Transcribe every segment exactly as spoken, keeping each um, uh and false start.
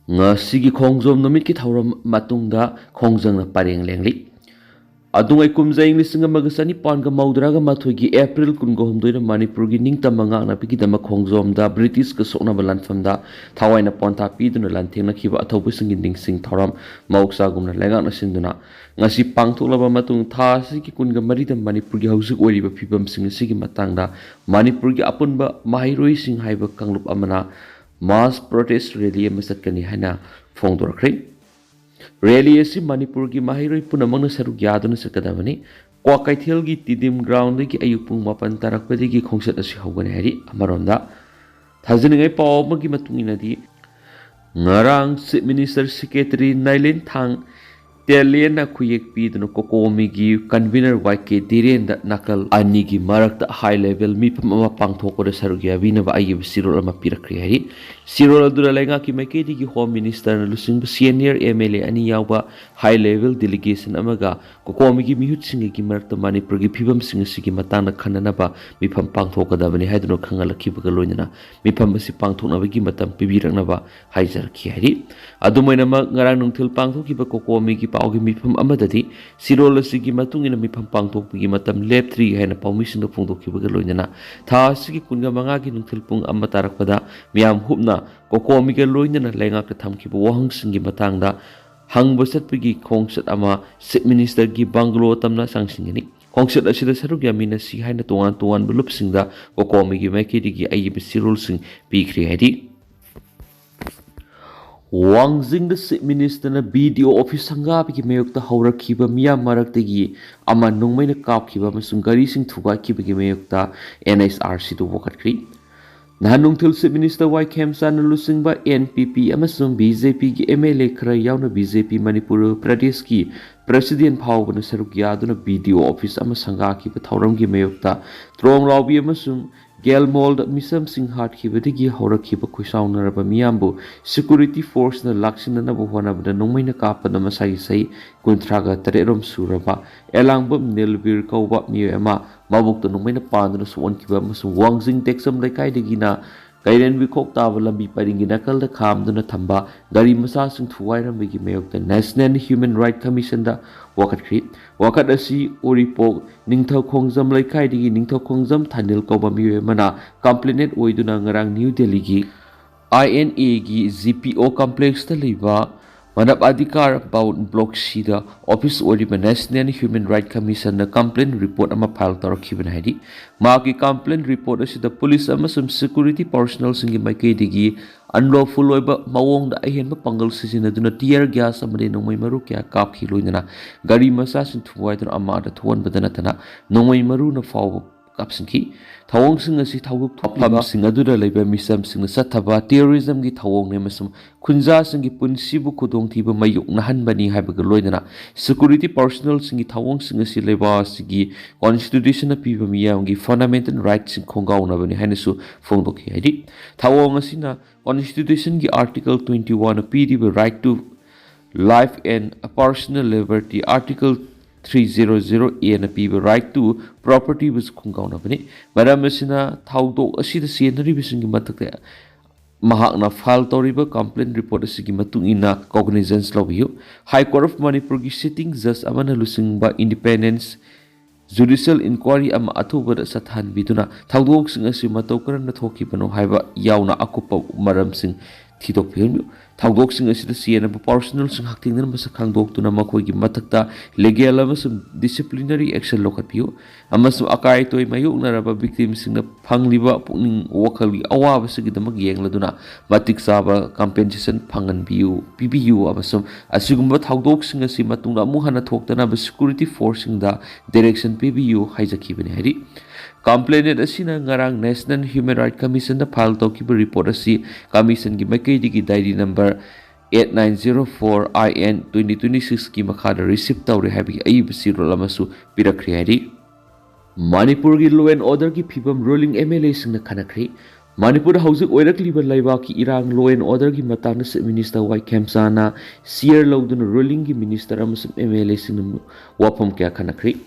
ꯉꯁꯤꯒꯤ ꯈꯣꯡꯖꯣꯝ ꯅꯨꯃꯤꯠꯀꯤ ꯊꯧꯔꯝ ꯃꯇꯨꯡꯗ ꯈꯣꯡꯖꯪꯅ ꯄꯔꯦꯡ ꯂꯦꯡꯂꯤ꯫ ꯑꯗꯨꯉꯩ ꯀꯨꯝꯖꯥ ꯏꯪ ꯂꯤꯁꯤꯡ ꯑꯃꯒ ꯆꯅꯤꯄꯥꯟꯒ ꯃꯧꯗ꯭ꯔꯥꯒ ꯃꯥꯊꯣꯏꯒꯤ ꯑꯦꯄ꯭ꯔꯤꯜ ꯀꯨꯟꯒ ꯍꯨꯝꯗꯣꯏꯗ ꯃꯅꯤꯄꯨꯔꯒꯤ ꯅꯤꯡꯇꯝꯕ ꯉꯥꯛꯅꯕꯒꯤꯗꯃꯛ ꯈꯣꯡꯖꯣꯝꯗ ꯕ꯭ꯔꯤꯇꯤꯁꯀ ꯁꯣꯛꯅꯕ ꯂꯥꯟꯐꯝꯗ ꯊꯋꯥꯏꯅ ꯄꯣꯟꯊꯥ ꯄꯤꯗꯨꯅ ꯂꯥꯟꯊꯦꯡꯅꯈꯤꯕ ꯑꯊꯧꯕꯁꯤꯡꯒꯤ ꯅꯤꯡꯁꯤꯡ ꯊꯧꯔꯝ ꯃꯍꯧꯁꯥꯒꯨꯝꯅ ꯂꯩꯉꯥꯛꯅ ꯁꯤꯟꯗꯨꯅ ꯉꯁꯤ ꯄꯥꯡꯊꯣꯛꯂꯕ ꯃꯇꯨꯡ, ꯊꯥ ꯑꯁꯤꯒꯤ ꯀꯨꯟꯒ ꯃꯔꯤꯗ ꯃꯅꯤꯄꯨꯔꯒꯤ ꯍꯧꯖꯤꯛ ꯑꯣꯏꯔꯤꯕ ꯐꯤꯕꯝꯁꯤꯡ ꯑꯁꯤꯒꯤ ꯃꯇꯥꯡꯗ ꯃꯅꯤꯄꯨꯔꯒꯤ ꯑꯄꯨꯟꯕ ꯃꯍꯩꯔꯣꯏꯁꯤꯡ ꯍꯥꯏꯕ ꯀꯥꯡꯂꯨꯞ ꯑꯃꯅ mass protest rally ꯑꯃ ꯆꯠꯀꯅꯤ ꯍꯥꯏꯅ ꯐꯣꯡꯗꯣꯔꯛꯈ꯭ꯔꯦ꯫ ꯔꯦꯂꯤ ꯑꯁꯤ ꯃꯅꯤꯄꯨꯔꯒꯤ ꯃꯍꯩꯔꯣꯏ ꯄꯨꯝꯅꯃꯛꯅ ꯁꯔꯨꯛ ꯌꯥꯗꯨꯅ ꯆꯠꯀꯗꯕꯅꯤ꯫ ꯀ꯭ꯋꯥꯀꯩꯊꯦꯜꯒꯤ ꯇꯤꯗꯤꯝ ꯒ꯭ꯔꯥꯎꯟꯗꯒꯤ ꯑꯌꯨꯛ ꯄꯨꯡ ꯃꯥꯄꯟ ꯇꯥꯔꯛꯄꯗꯒꯤ ꯈꯣꯡꯆꯠ ꯑꯁꯤ ꯍꯧꯒꯅꯤ ꯍꯥꯏꯔꯤ꯫ ꯑꯃꯔꯣꯝꯗ, ꯊꯥꯖꯅꯤꯡꯉꯥꯏ ꯄꯥꯎ ꯑꯃꯒꯤ ꯃꯇꯨꯡ ꯏꯟꯅꯗꯤ, ꯉꯔꯥꯡ Chief Minister Secretary ꯅꯥꯏꯂꯦꯟꯊꯥꯡ ꯇꯦꯂꯦꯟꯅ ꯈꯨꯌꯦꯛ ꯄꯤꯗꯨꯅ ꯀꯣꯀꯣꯃꯤꯒꯤ convener ꯋꯥꯏ ꯀꯦ ꯙꯤꯔꯦꯟꯗ ꯅꯥꯀꯜ ꯑꯅꯤꯒꯤ ꯃꯔꯛꯇ high level ꯃꯤꯐꯝ ꯑꯃ ꯄꯥꯡꯊꯣꯛꯄꯗ ꯁꯔꯨꯛ ꯌꯥꯕꯤꯅꯕ ꯑꯏꯕ ꯆꯦꯔꯣꯜ ꯑꯃ ꯄꯤꯔꯛꯈ꯭ꯔꯦ ꯍꯥꯏꯔꯤ꯫ ꯆꯦꯔꯣꯜ ꯑꯗꯨꯗ ꯂꯩꯉꯥꯛꯀꯤ ꯃꯥꯏꯀꯩꯗꯒꯤ Home Ministerꯅ ꯂꯨꯆꯤꯡꯕ senior M L A ꯑꯅꯤ ꯌꯥꯎꯕ high level delegation ꯑꯃꯒ ꯀꯣꯀꯣꯃꯤꯒꯤ ꯃꯤꯍꯨꯠꯁꯤꯡꯒꯤ ꯃꯔꯛꯇ ꯃꯅꯤꯄꯨꯔꯒꯤ ꯐꯤꯕꯝꯁꯤꯡ ꯑꯁꯤꯒꯤ ꯃꯇꯥꯡꯗ ꯈꯟꯅꯅꯕ ꯃꯤꯐꯝ ꯄꯥꯡꯊꯣꯛꯀꯗꯕꯅꯤ ꯍꯥꯏꯗꯨꯅ ꯈꯪꯍꯜꯂꯛꯈꯤꯕꯒ ꯂꯣꯏꯅꯅ ꯃꯤꯐꯝ ꯑꯁꯤ ꯄꯥꯡꯊꯣꯛꯅꯕꯒꯤ ꯃꯇꯝ ꯄꯤꯕꯤꯔꯛꯅꯕ ꯍꯥꯏꯖꯔꯛꯈꯤ ꯍꯥꯏꯔꯤ꯫ ꯑꯗꯨꯃꯥꯏꯅꯃꯛ, ꯉꯔꯥꯡ ꯅꯨꯡꯊꯤꯜ ꯄꯥꯡꯊꯣꯛꯈꯤꯕ ꯀꯣꯀꯣꯃꯤꯒꯤ ꯄꯥꯎꯒꯤ ꯃꯤꯐꯝ ꯑꯃꯗꯗꯤ ꯆꯦꯔꯣꯜ ꯑꯁꯤꯒꯤ ꯃꯇꯨꯡ ꯏꯟꯅ ꯃꯤꯐꯝ ꯄꯥꯡꯊꯣꯛꯄꯒꯤ ꯃꯇꯝ ꯂꯦꯞꯇ꯭ꯔꯤ ꯍꯥꯏꯅ ꯄꯥꯎꯃꯤꯁꯤꯡꯗ ꯐꯣꯡꯗꯣꯛꯈꯤꯕꯒ ꯂꯣꯏꯅꯅ ꯊꯥ ꯑꯁꯤꯒꯤ ꯀꯨꯟꯒ ꯃꯉꯥꯒꯤ ꯅꯨꯡꯊꯤꯜ ꯄꯨꯡ ꯑꯃ ꯇꯥꯔꯛꯄꯗ ꯃꯤꯌꯥꯝ ꯍꯨꯞꯅ ꯀꯣꯀꯣꯃꯤꯒ ꯂꯣꯏꯅꯅ ꯂꯩꯉꯥꯛꯇ ꯊꯝꯈꯤꯕ ꯋꯥꯍꯪꯁꯤꯡꯒꯤ ꯃꯇꯥꯡꯗ ꯍꯪꯕ ꯆꯠꯄꯒꯤ ꯈꯣꯡꯆꯠ ꯑꯃ Chief Ministerꯒꯤ bungalow ꯇꯝꯅ ꯆꯪꯁꯤꯟꯒꯅꯤ꯫ ꯈꯣꯡꯆꯠ ꯑꯁꯤꯗ ꯁꯔꯨꯛ ꯌꯥꯃꯤꯟꯅꯁꯤ ꯍꯥꯏꯅ ꯇꯣꯉꯥꯟ ꯇꯣꯉꯥꯟꯕ ꯂꯨꯞꯁꯤꯡꯗ ꯀꯣꯀꯣꯃꯤꯒꯤ ꯃꯥꯏꯀꯩꯗꯒꯤ ꯑꯏꯕ ꯆꯦꯔꯣꯜꯁꯤꯡ ꯄꯤꯈ꯭ꯔꯦ ꯍꯥꯏꯔꯤ꯫ ꯋꯥꯡꯖꯤꯡꯗ Chief Ministerꯅ B D O office ꯁꯪꯒꯥꯕꯒꯤ ꯃꯥꯌꯣꯛꯇ ꯍꯧꯔꯛꯈꯤꯕ ꯃꯤꯌꯥꯝ ꯃꯔꯛꯇꯒꯤ ꯑꯃ ꯅꯣꯡꯃꯩꯅ ꯀꯥꯞꯈꯤꯕ ꯑꯃꯁꯨꯡ ꯒꯥꯔꯤꯁꯤꯡ ꯊꯨꯒꯥꯏꯈꯤꯕꯒꯤ ꯃꯥꯌꯣꯛꯇ N H R Cꯗ ꯋꯥꯀꯠꯈ꯭ꯔꯤ꯫ ꯅꯍꯥꯟ ꯅꯨꯡꯊꯤꯜ Chief Minister ꯋꯥꯏ ꯈꯦꯝꯆꯥꯟꯅ ꯂꯨꯆꯤꯡꯕ N P P ꯑꯃꯁꯨꯡ B J Pꯒꯤ M L A ꯈꯔ ꯌꯥꯎꯅ B J P ꯃꯅꯤꯄꯨꯔ ꯄ꯭ꯔꯗꯦꯁꯀꯤ president ꯐꯥꯎꯕꯅ ꯁꯔꯨꯛ ꯌꯥꯗꯨꯅ B D O office ꯑꯃ ꯁꯪꯒꯥꯈꯤꯕ ꯊꯧꯔꯝꯒꯤ ꯃꯥꯌꯣꯛꯇ ꯇ꯭ꯔꯣꯡ ꯂꯥꯎꯕꯤ ꯑꯃꯁꯨꯡ ꯒꯦꯜꯃꯣꯜꯗ ꯃꯤꯆꯝꯁꯤꯡ ꯍꯥꯠꯈꯤꯕꯗꯒꯤ ꯍꯧꯔꯛꯈꯤꯕ ꯈꯣꯏꯁꯥꯎꯅꯔꯕ ꯃꯤꯌꯥꯝꯕꯨ security forceꯅ ꯂꯥꯛꯁꯤꯟꯅꯅꯕ ꯍꯣꯠꯅꯕꯗ ꯅꯣꯡꯃꯩꯅ ꯀꯥꯞꯄꯗ ꯃꯁꯥꯒꯤ ꯆꯍꯤ ꯀꯨꯟꯊ꯭ꯔꯥꯒ ꯇꯔꯦꯠ ꯔꯣꯝ ꯁꯨꯔꯕ ꯑꯦꯂꯥꯡꯕꯝ ꯅꯤꯜꯕꯤꯔ ꯀꯧꯕ ꯃꯤꯑꯣꯏ ꯑꯃ ꯃꯕꯨꯛꯇ ꯅꯣꯡꯃꯩꯅ ꯄꯥꯟꯗꯨꯅ ꯁꯣꯛꯍꯟꯈꯤꯕ ꯑꯃꯁꯨꯡ ꯋꯥꯡꯖꯤꯡ ꯇꯦꯛꯆꯝ ꯂꯩꯀꯥꯏꯗꯒꯤꯅ ꯀꯩꯔꯦꯟ ꯋꯤꯈꯣꯛ ꯇꯥꯕ ꯂꯝꯕꯤ ꯄꯔꯤꯡꯒꯤ ꯅꯥꯀꯜꯗ ꯈꯥꯝꯗꯨꯅ ꯊꯝꯕ ꯒꯥꯔꯤ ꯃꯆꯥꯁꯤꯡ ꯊꯨꯒꯥꯏꯔꯝꯕꯒꯤ ꯃꯥꯌꯣꯛꯇ National Human Right Commission ꯗ ꯋꯥꯀꯠꯈ꯭ꯔꯤ꯫ ꯋꯥꯀꯠ ꯑꯁꯤ ꯎꯔꯤꯄꯣꯛ ꯅꯤꯡꯊꯧ ꯈꯣꯡꯖꯝ ꯂꯩꯀꯥꯏꯗꯒꯤ ꯅꯤꯡꯊꯧ ꯈꯣꯡꯖꯝ ꯊꯥꯅꯤꯜ ꯀꯧꯕ ꯃꯤꯑꯣꯏ ꯑꯃꯅ complainant ꯑꯣꯏꯗꯨꯅ ꯉꯔꯥꯡ ꯅ꯭ꯌꯨ ꯗꯦꯜꯂꯤꯒꯤ I N A ꯒꯤ G P O complex ꯇ ꯂꯩꯕ ꯃꯥꯅꯕ ꯑꯙꯤꯀꯥꯔ ꯚꯕꯟ Block C ꯗ office ꯑꯣꯏꯔꯤꯕ National Human Right Commission ꯗ complaint report ꯑꯃ file ꯇꯧꯔꯛꯈꯤꯕꯅꯤ ꯍꯥꯏꯔꯤ꯫ ꯃꯍꯥꯛꯀꯤ complaint report ꯑꯁꯤꯗ police ꯑꯃꯁꯨꯡ security personnel ꯁꯤꯡꯒꯤ ꯃꯥꯏꯀꯩꯗꯒꯤ unlawful ꯑꯣꯏꯕ ꯃꯑꯣꯡꯗ ꯑꯍꯦꯟꯕ ꯄꯥꯡꯒꯜ ꯁꯤꯖꯤꯟꯅꯗꯨꯅ tear gas ꯑꯃꯗꯤ ꯅꯣꯡꯃꯩ ꯃꯔꯨ ꯀꯌꯥ ꯀꯥꯞꯈꯤ, ꯂꯣꯏꯅꯅ ꯒꯥꯔꯤ ꯃꯆꯥꯁꯤꯡ ꯊꯨꯒꯥꯏꯗꯨꯅ ꯑꯃꯥꯡꯗ ꯊꯣꯛꯍꯟꯕꯗ ꯅꯠꯇꯅ ꯅꯣꯡꯃꯩ ꯃꯔꯨꯅ ꯐꯥꯎꯕ ꯀꯥꯞꯁꯤꯟꯈꯤ꯫ ꯊꯧꯑꯣꯡꯁꯤꯡ ꯑꯁꯤ ꯊꯧꯗꯣꯛ ꯊꯣꯛꯂꯤꯕ ꯃꯐꯝꯁꯤꯡ ꯑꯗꯨꯗ ꯂꯩꯕ ꯃꯤꯆꯝꯁꯤꯡꯅ ꯆꯠꯊꯕ terrorism ꯒꯤ ꯊꯧꯑꯣꯡꯅꯤ ꯑꯃꯁꯨꯡ ꯈꯨꯟꯖꯥꯁꯤꯡꯒꯤ ꯄꯨꯟꯁꯤꯕꯨ ꯈꯨꯗꯣꯡꯊꯤꯕ ꯃꯥꯌꯣꯛꯅꯍꯟꯕꯅꯤ ꯍꯥꯏꯕꯒ ꯂꯣꯏꯅꯅ security personnel ꯁꯤꯡꯒꯤ ꯊꯧꯑꯣꯡꯁꯤꯡ ꯑꯁꯤ ꯂꯩꯕꯥꯛ ꯑꯁꯤꯒꯤ constitution ꯅ ꯄꯤꯕ ꯃꯤꯌꯥꯝꯒꯤ fundamental right ꯁꯤꯡ ꯈꯣꯡꯒꯥꯎꯅꯕꯅꯤ ꯍꯥꯏꯅꯁꯨ ꯐꯣꯡꯗꯣꯛꯈꯤ꯫ ꯍꯥꯏꯗꯤ, ꯊꯧꯑꯣꯡ ꯑꯁꯤꯅ constitution ꯒꯤ article twenty one ꯅ ꯄꯤꯔꯤꯕ right to life and personal liberty, article three zero zero A ꯅ ꯄꯤꯕ right to property ꯕꯨꯁꯨ ꯈꯣꯡꯒꯥꯎꯅꯕꯅꯤ꯫ ꯃꯔꯝ ꯑꯁꯤꯅ ꯊꯧꯗꯣꯛ ꯑꯁꯤꯗ ꯆꯦꯟꯅꯔꯤꯕꯁꯤꯡꯒꯤ ꯃꯊꯛꯇ ꯃꯍꯥꯛꯅ file ꯇꯧꯔꯤꯕ complaint report ꯑꯁꯤꯒꯤ ꯃꯇꯨꯡ ꯏꯟꯅ cognizance ꯂꯧꯕꯤꯌꯨ꯫ High Court of Manipur ꯒꯤ sitting judge ꯑꯃꯅ ꯂꯨꯆꯤꯡꯕ independence judicial inquiry ꯑꯃ ꯑꯊꯨꯕꯗ ꯆꯠꯊꯍꯟꯕꯤꯗꯨꯅ ꯊꯧꯗꯣꯛꯁꯤꯡ ꯑꯁꯤ ꯃꯇꯧ ꯀꯔꯝꯅ ꯊꯣꯛꯈꯤꯕꯅꯣ ꯍꯥꯏꯕ ꯌꯥꯎꯅ ꯑꯀꯨꯞꯄ ꯃꯔꯝꯁꯤꯡ ꯊꯤꯗꯣꯛꯄꯤꯍꯟꯕꯤꯌꯨ꯫ ꯊꯧꯗꯣꯛꯁꯤꯡ ꯑꯁꯤꯗ ꯆꯦꯟꯅꯕ personnel ꯁꯤꯡ ꯍꯛꯊꯦꯡꯅꯅ ꯃꯁꯛ ꯈꯪꯗꯣꯛꯇꯨꯅ ꯃꯈꯣꯏꯒꯤ ꯃꯊꯛꯇ legal ꯑꯃꯁꯨꯡ disciplinary action ꯂꯧꯈꯠꯄꯤꯌꯨ ꯑꯃꯁꯨꯡ ꯑꯀꯥꯏ ꯑꯇꯣꯏ ꯃꯥꯌꯣꯛꯅꯔꯕ victim ꯁꯤꯡꯅ ꯐꯪꯂꯤꯕ ꯄꯨꯛꯅꯤꯡ ꯋꯥꯈꯜꯒꯤ ꯑꯋꯥꯕꯁꯤꯒꯤꯗꯃꯛ ꯌꯦꯡꯂꯗꯨꯅ ꯃꯇꯤꯛ ꯆꯥꯕ compensation ꯐꯪꯍꯟꯕꯤꯌꯨ, ꯄꯤꯕꯤꯌꯨ ꯑꯃꯁꯨꯡ ꯑꯁꯤꯒꯨꯝꯕ ꯊꯧꯗꯣꯛꯁꯤꯡ ꯑꯁꯤ ꯃꯇꯨꯡꯗ ꯑꯃꯨꯛ ꯍꯟꯅ ꯊꯣꯛꯇꯅꯕ security force ꯁꯤꯡꯗ direction ꯄꯤꯕꯤꯌꯨ ꯍꯥꯏꯖꯈꯤꯕꯅꯤ ꯍꯥꯏꯔꯤ꯫ Complainant ꯑꯁꯤꯅ ꯉꯔꯥꯡ National Human Right Commission ꯗ file ꯇꯧꯈꯤꯕ report ꯑꯁꯤ commission ꯒꯤ ꯃꯥꯏꯀꯩꯗꯒꯤ diary number eight nine zero four I N twenty twenty six ꯀꯤ ꯃꯈꯥꯗ receive ꯇꯧꯔꯦ ꯍꯥꯏꯕꯒꯤ ꯑꯏꯕ ꯆꯦꯔꯣꯜ ꯑꯃꯁꯨ ꯄꯤꯔꯛꯈ꯭ꯔꯦ ꯍꯥꯏꯔꯤ꯫ ꯃꯅꯤꯄꯨꯔꯒꯤ law and order ꯒꯤ ꯐꯤꯕꯝ ruling M L A ꯁꯤꯡꯅ ꯈꯟꯅꯈ꯭ꯔꯤ꯫ ꯃꯅꯤꯄꯨꯔꯗ ꯍꯧꯖꯤꯛ ꯑꯣꯏꯔꯛꯂꯤꯕ ꯂꯩꯕꯥꯛꯀꯤ ꯏꯔꯥꯡ, law and order ꯒꯤ ꯃꯇꯥꯡꯗ Chief Minister ꯋꯥꯏ ꯈꯦꯝꯆꯥꯅ chair ꯂꯧꯗꯨꯅ ruling ꯒꯤ minister ꯑꯃꯁꯨꯡ M L A ꯁꯤꯡꯅ ꯋꯥꯐꯝ ꯀꯌꯥ ꯈꯟꯅꯈ꯭ꯔꯤ꯫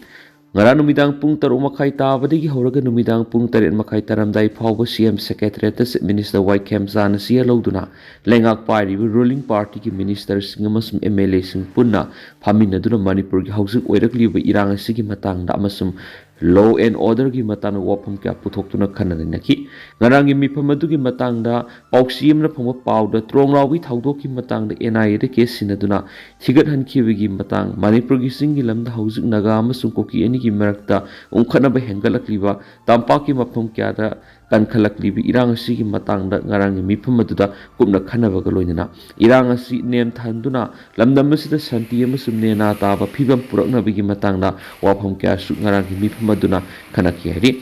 ꯉꯔꯥꯡ ꯅꯨꯃꯤꯗꯥꯡ ꯄꯨꯡ ꯇꯔꯨꯛ ꯃꯈꯥꯏ ꯇꯥꯕꯗꯒꯤ ꯍꯧꯔꯒ ꯅꯨꯃꯤꯗꯥꯡ ꯄꯨꯡ ꯇꯔꯦꯠ ꯃꯈꯥꯏ ꯇꯥꯔꯝꯗꯥꯏ ꯐꯥꯎꯕ ꯁꯤ ꯑꯦꯝ ꯁꯦꯀ꯭ꯔꯦꯇꯔꯤꯌꯦꯠꯇ ꯆꯤꯐ ꯃꯤꯅꯤꯁꯇꯔ ꯋꯥꯏ ꯈꯦꯝꯆꯥꯟꯅ ꯁꯤꯌꯥ ꯂꯧꯗꯨꯅ ꯂꯩꯉꯥꯛ ꯄꯥꯏꯔꯤꯕ ꯔꯨꯂꯤꯡ ꯄꯥꯔꯇꯤꯒꯤ ꯃꯤꯅꯤꯁꯇꯔꯁꯤꯡ ꯑꯃꯁꯨꯡ ꯑꯦꯝ ꯑꯦꯜ ꯑꯦꯁꯤꯡ ꯄꯨꯟꯅ ꯐꯝꯃꯤꯟꯅꯗꯨꯅ ꯃꯅꯤꯄꯨꯔꯒꯤ ꯍꯧꯖꯤꯛ ꯑꯣꯏꯔꯛꯂꯤꯕ ꯏꯔꯥꯡ ꯑꯁꯤꯒꯤ ꯃꯇꯥꯡꯗ ꯑꯃꯁꯨꯡ ꯂꯣ ꯑꯦꯟ ꯑꯣꯔꯗꯔꯒꯤ ꯃꯇꯥꯡꯗ ꯋꯥꯐꯝ ꯀꯌꯥ ꯄꯨꯊꯣꯛꯇꯨꯅ ꯈꯟꯅ ꯅꯩꯅꯈꯤ꯫ ꯉꯔꯥꯡꯒꯤ ꯃꯤꯐꯝ ꯑꯗꯨꯒꯤ ꯃꯇꯥꯡꯗ ꯄꯥꯎꯆꯦ ꯑꯃꯅ ꯐꯪꯕ ꯄꯥꯎꯗ ꯇ꯭ꯔꯣꯡꯂꯥꯎꯕꯤ ꯊꯧꯗꯣꯛꯀꯤ ꯃꯇꯥꯡꯗ ꯑꯦꯟ ꯑꯥꯏ ꯑꯦꯗ ꯀꯦꯁ ꯁꯤꯟꯅꯗꯨꯅ ꯊꯤꯒꯠꯍꯟꯈꯤꯕꯒꯤ ꯃꯇꯥꯡ, ꯃꯅꯤꯄꯨꯔꯒꯤ ꯆꯤꯡꯒꯤ ꯂꯝꯗ ꯍꯧꯖꯤꯛ ꯅꯥꯒꯥ ꯑꯃꯁꯨꯡ ꯀꯨꯀꯤ ꯑꯅꯤꯒꯤ ꯃꯔꯛꯇ ꯎꯪꯈꯠꯅꯕ ꯍꯦꯟꯒꯠꯂꯛꯂꯤꯕ, ꯇꯝꯄꯥꯛꯀꯤ ꯃꯐꯝ ꯀꯌꯥꯗ ꯀꯟꯈꯠꯂꯛꯂꯤꯕ ꯏꯔꯥꯡ ꯑꯁꯤꯒꯤ ꯃꯇꯥꯡꯗ ꯉꯔꯥꯡꯒꯤ ꯃꯤꯐꯝ ꯑꯗꯨꯗ ꯀꯨꯞꯅ ꯈꯟꯅꯕꯒ ꯂꯣꯏꯅꯅ ꯏꯔꯥꯡ ꯑꯁꯤ ꯅꯦꯝꯊꯍꯟꯗꯨꯅ ꯂꯝꯗꯝ ꯑꯁꯤꯗ ꯁꯥꯟꯇꯤ ꯑꯃꯁꯨꯡ ꯅꯦꯅꯥ ꯇꯥꯕ ꯐꯤꯕꯝ ꯄꯨꯔꯛꯅꯕꯒꯤ ꯃꯇꯥꯡꯗ ꯋꯥꯐꯝ ꯀꯌꯥꯁꯨ ꯉꯔꯥꯡꯒꯤ ꯃꯤꯐꯝ ꯑꯗꯨꯅ ꯈꯟꯅꯈꯤ ꯍꯥꯏꯔꯤ꯫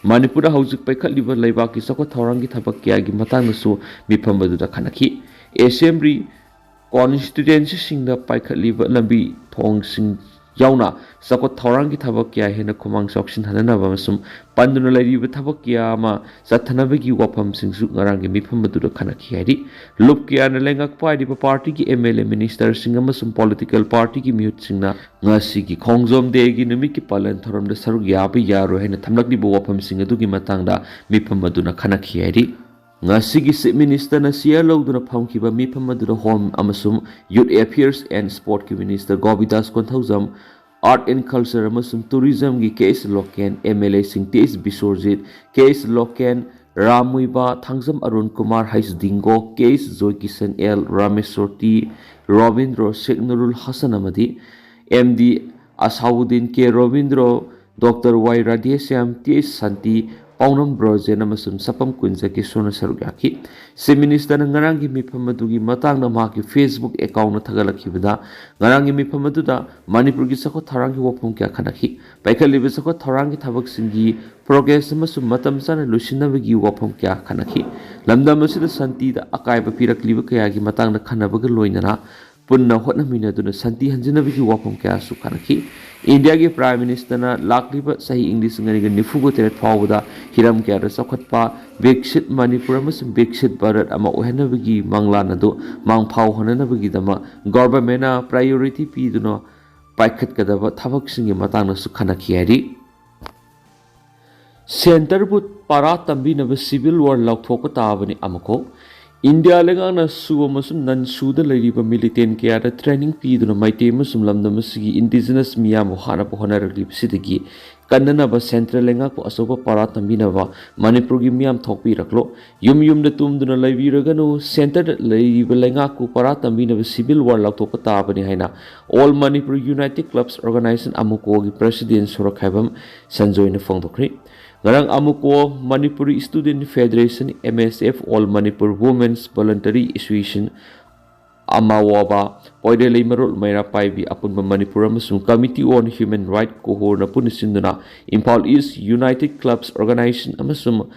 ꯃꯅꯤꯄꯨꯔꯗ ꯍꯧꯖꯤꯛ ꯄꯥꯏꯈꯠꯂꯤꯕ ꯂꯩꯕꯥꯛꯀꯤ ꯆꯥꯎꯈꯠ ꯊꯧꯔꯥꯡꯒꯤ ꯊꯕꯛ ꯀꯌꯥꯒꯤ ꯃꯇꯥꯡꯗꯁꯨ ꯃꯤꯐꯝ ꯑꯗꯨꯗ ꯈꯟꯅꯈꯤ꯫ ꯑꯦꯁꯦꯝꯕ꯭ꯂꯤ ꯀꯣꯟꯁꯇꯤꯇ꯭ꯋꯦꯟꯁꯤꯁꯤꯡꯗ ꯄꯥꯏꯈꯠꯂꯤꯕ ꯂꯝꯕꯤ ꯊꯣꯡꯁꯤꯡ ꯌꯥꯎꯅ ꯆꯥꯎꯈꯠ ꯊꯧꯔꯥꯡꯒꯤ ꯊꯕꯛ ꯀꯌꯥ ꯍꯦꯟꯅ ꯈꯨꯃꯥꯡ ꯆꯥꯎꯁꯤꯟꯍꯟꯅꯕ ꯑꯃꯁꯨꯡ ꯄꯟꯗꯨꯅ ꯂꯩꯔꯤꯕ ꯊꯕꯛ ꯀꯌꯥ ꯑꯃ ꯆꯠꯊꯅꯕꯒꯤ ꯋꯥꯐꯝꯁꯤꯡꯁꯨ ꯉꯔꯥꯡꯒꯤ ꯃꯤꯐꯝ ꯑꯗꯨꯗ ꯈꯟꯅꯈꯤ ꯍꯥꯏꯔꯤ꯫ ꯂꯨꯞ ꯀꯌꯥꯅ ꯂꯩꯉꯥꯛ ꯄꯥꯏꯔꯤꯕ ꯄꯥꯔꯇꯤꯒꯤ ꯑꯦꯝ ꯑꯦꯜ ꯑꯦ, ꯃꯤꯅꯤꯁꯇꯔꯁꯤꯡ ꯑꯃꯁꯨꯡ ꯄꯣꯂꯤꯇꯤꯀꯦꯜ ꯄꯥꯔꯇꯤꯒꯤ ꯃꯤꯍꯨꯠꯁꯤꯡꯅ ꯉꯁꯤꯒꯤ ꯈꯣꯡꯖꯣꯝ ꯗꯦꯒꯤ ꯅꯨꯃꯤꯠꯀꯤ ꯄꯥꯂꯟ ꯊꯧꯔꯝꯗ ꯁꯔꯨꯛ ꯌꯥꯕ ꯌꯥꯔꯣꯏ ꯍꯥꯏꯅ ꯊꯝꯂꯛꯂꯤꯕ ꯋꯥꯐꯝꯁꯤꯡ ꯑꯗꯨꯒꯤ ꯃꯇꯥꯡꯗ ꯃꯤꯐꯝ ꯑꯗꯨꯅ ꯈꯟꯅꯈꯤ ꯍꯥꯏꯔꯤ꯫ ꯉꯁꯤꯒꯤ ꯆꯤꯐ ꯃꯤꯅꯤꯁꯇꯔꯅ ꯆꯤꯌꯔ ꯂꯧꯗꯨꯅ ꯐꯝꯈꯤꯕ ꯃꯤꯐꯝ ꯑꯗꯨꯗ ꯍꯣꯝ ꯑꯃꯁꯨꯡ ꯌꯨꯠ ꯑꯦꯐꯤꯌꯔꯁ ꯑꯦꯟ ꯁ꯭ꯄꯣꯔꯠꯀꯤ minister Govindas Konthoujam, art and culture ꯑꯃꯁꯨꯡ ꯇꯨꯔꯤꯖꯝꯒꯤ K S Loken, M L ꯑꯦꯁꯤꯡ T S Biswajit, K S Loken, Ram Muivah, Thangjam Arun Kumar ꯍꯩꯁ Dingo, K S Joykishan, L ꯔꯥꯃꯦꯁ꯭ꯋꯔꯇꯤ, ꯔꯣꯕꯤꯟꯗ꯭ꯔꯣ, ꯁꯦꯈ ꯅꯨꯔꯨꯜ ꯍꯁꯟ ꯑꯃꯗꯤ M D Asauddin, K Robindro, doctor Y Radheshyam, T S Shanti, Paonam Brojen ꯑꯃꯁꯨꯡ ꯁꯄꯝ ꯀꯨꯟꯖꯀꯤꯁꯣꯔꯅ ꯁꯔꯨꯛ ꯌꯥꯈꯤ꯫ ꯆꯤꯐ ꯃꯤꯅꯤꯁꯇꯔꯅ ꯉꯔꯥꯡꯒꯤ ꯃꯤꯐꯝ ꯑꯗꯨꯒꯤ ꯃꯇꯥꯡꯗ ꯃꯍꯥꯛꯀꯤ ꯐꯦꯁꯕꯨꯛ ꯑꯦꯀꯥꯎꯟꯗ ꯊꯥꯒꯠꯂꯛꯈꯤꯕꯗ, ꯉꯔꯥꯡꯒꯤ ꯃꯤꯐꯝ ꯑꯗꯨꯗ ꯃꯅꯤꯄꯨꯔꯒꯤ ꯆꯥꯎꯈꯠ ꯊꯧꯔꯥꯡꯒꯤ ꯋꯥꯐꯝ ꯀꯌꯥ ꯈꯟꯅꯈꯤ꯫ ꯄꯥꯏꯈꯠꯂꯤꯕ ꯆꯥꯎꯈꯠ ꯊꯧꯔꯥꯡꯒꯤ ꯊꯕꯛꯁꯤꯡꯒꯤ ꯄ꯭ꯔꯣꯒ꯭ꯔꯦꯁ ꯑꯃꯁꯨꯡ ꯃꯇꯝ ꯆꯥꯅ ꯂꯣꯏꯁꯤꯟꯅꯕꯒꯤ ꯋꯥꯐꯝ ꯀꯌꯥ ꯈꯟꯅꯈꯤ꯫ ꯂꯝꯗꯝ ꯑꯁꯤꯗ ꯁꯥꯟꯇꯤꯗ ꯑꯀꯥꯏꯕ ꯄꯤꯔꯛꯂꯤꯕ ꯀꯌꯥꯒꯤ ꯃꯇꯥꯡꯗ ꯈꯟꯅꯕꯒ ꯂꯣꯏꯅꯅ ꯄꯨꯟꯅ ꯍꯣꯠꯅꯃꯤꯟꯅꯗꯨꯅ ꯁꯥꯟꯇꯤ ꯍꯟꯖꯤꯟꯅꯕꯒꯤ ꯋꯥꯐꯝ ꯀꯌꯥꯁꯨ ꯈꯟꯅꯈꯤ꯫ ꯏꯟꯗꯤꯌꯥꯒꯤ ꯄ꯭ꯔꯥꯏꯝ ꯃꯤꯅꯤꯁꯇꯔꯅ ꯂꯥꯛꯂꯤꯕ ꯆꯍꯤ ꯏꯪ ꯂꯤꯁꯤꯡ ꯑꯅꯤꯒ ꯅꯤꯐꯨꯒ ꯇꯔꯦꯠ ꯐꯥꯎꯕꯗ ꯍꯤꯔꯝ ꯀꯌꯥꯗ ꯆꯥꯎꯈꯠꯄ, ꯕꯤꯛꯁꯤꯠ ꯃꯅꯤꯄꯨꯔ ꯑꯃꯁꯨꯡ ꯕꯤꯛꯁꯤꯠ ꯚꯥꯔꯠ ꯑꯃ ꯑꯣꯏꯍꯟꯅꯕꯒꯤ ꯃꯪꯂꯥꯟ ꯑꯗꯨ ꯃꯥꯡꯐꯥꯎꯍꯟꯅꯅꯕꯒꯤꯗꯃꯛ ꯒꯣꯚꯔꯟꯃꯦꯟꯠꯅ ꯄ꯭ꯔꯥꯏꯌꯣꯔꯤꯇꯤ ꯄꯤꯗꯨꯅ ꯄꯥꯏꯈꯠꯀꯗꯕ ꯊꯕꯛꯁꯤꯡꯒꯤ ꯃꯇꯥꯡꯗꯁꯨ ꯈꯟꯅꯈꯤ ꯍꯥꯏꯔꯤ꯫ ꯁꯦꯟꯇꯔꯕꯨ ꯄꯥꯔꯥ ꯇꯝꯕꯤꯅꯕ ꯁꯤꯚꯤꯜ ꯋꯥꯔ ꯂꯥꯎꯊꯣꯛꯄ ꯇꯥꯕꯅꯤ ꯑꯃꯨꯛꯀꯣ꯫ ꯏꯟꯗꯤꯌꯥ ꯂꯩꯉꯥꯛꯅ ꯁꯨ ꯑꯃꯁꯨꯡ ꯅꯟ ꯁꯨꯗ ꯂꯩꯔꯤꯕ ꯃꯤꯂꯤꯇꯦꯟ ꯀꯌꯥꯗ ꯇ꯭ꯔꯦꯅꯤꯡ ꯄꯤꯗꯨꯅ ꯃꯩꯇꯩ ꯑꯃꯁꯨꯡ ꯂꯝꯗꯝ ꯑꯁꯤꯒꯤ ꯏꯟꯗꯤꯖꯤꯅꯁ ꯃꯤꯌꯥꯝꯕꯨ ꯍꯥꯠꯅꯕ ꯍꯣꯠꯅꯔꯛꯂꯤꯕꯁꯤꯗꯒꯤ ꯀꯟꯅꯅꯕ ꯁꯦꯟꯇ꯭ꯔꯦꯜ ꯂꯩꯉꯥꯛꯄꯨ ꯑꯆꯧꯕ ꯄꯥꯔꯥ ꯇꯝꯕꯤꯅꯕ ꯃꯅꯤꯄꯨꯔꯒꯤ ꯃꯤꯌꯥꯝ ꯊꯣꯛꯄꯤꯔꯛꯂꯣ꯫ ꯌꯨꯝ ꯌꯨꯝꯗ ꯇꯨꯝꯗꯨꯅ ꯂꯩꯕꯤꯔꯒꯅꯨ꯫ ꯁꯦꯟꯇꯔꯗ ꯂꯩꯔꯤꯕ ꯂꯩꯉꯥꯛꯄꯨ ꯄꯥꯔꯥ ꯇꯝꯕꯤꯅꯕ ꯁꯤꯚꯤꯜ ꯋꯥꯔ ꯂꯥꯎꯊꯣꯛꯄ ꯇꯥꯕꯅꯤ ꯍꯥꯏꯅ all Manipur united clubs organisation, ꯑꯃꯨꯀꯣꯒꯤ ꯄ꯭ꯔꯁꯤꯗꯦꯟ ꯁꯣꯔꯣꯛꯈꯥꯏꯕꯝ ꯁꯟꯖꯣꯏꯅ ꯐꯣꯡꯗꯣꯛꯈ꯭ꯔꯤ꯫ ꯉꯔꯥꯡ ꯑꯃꯨꯀꯣ Manipuri student federation, M S F, all Manipur women's voluntary association, ꯑꯃꯥꯋꯥꯕꯥ, ꯄꯣꯏꯔꯦꯂꯩꯃꯔꯣꯜ ꯃꯩꯔꯥ ꯄꯥꯏꯕꯤ ꯑꯄꯨꯟꯕ ꯃꯅꯤꯄꯨꯔ ꯑꯃꯁꯨꯡ ꯀꯃꯤꯇꯤ ꯑꯣꯟ ꯍ꯭ꯌꯨꯃꯦꯟ ꯔꯥꯏꯠ ꯀꯣꯍꯣꯔꯅ ꯄꯨꯟꯅ ꯁꯤꯟꯗꯨꯅ Imphal east united clubs organisation ꯑꯃꯁꯨꯡ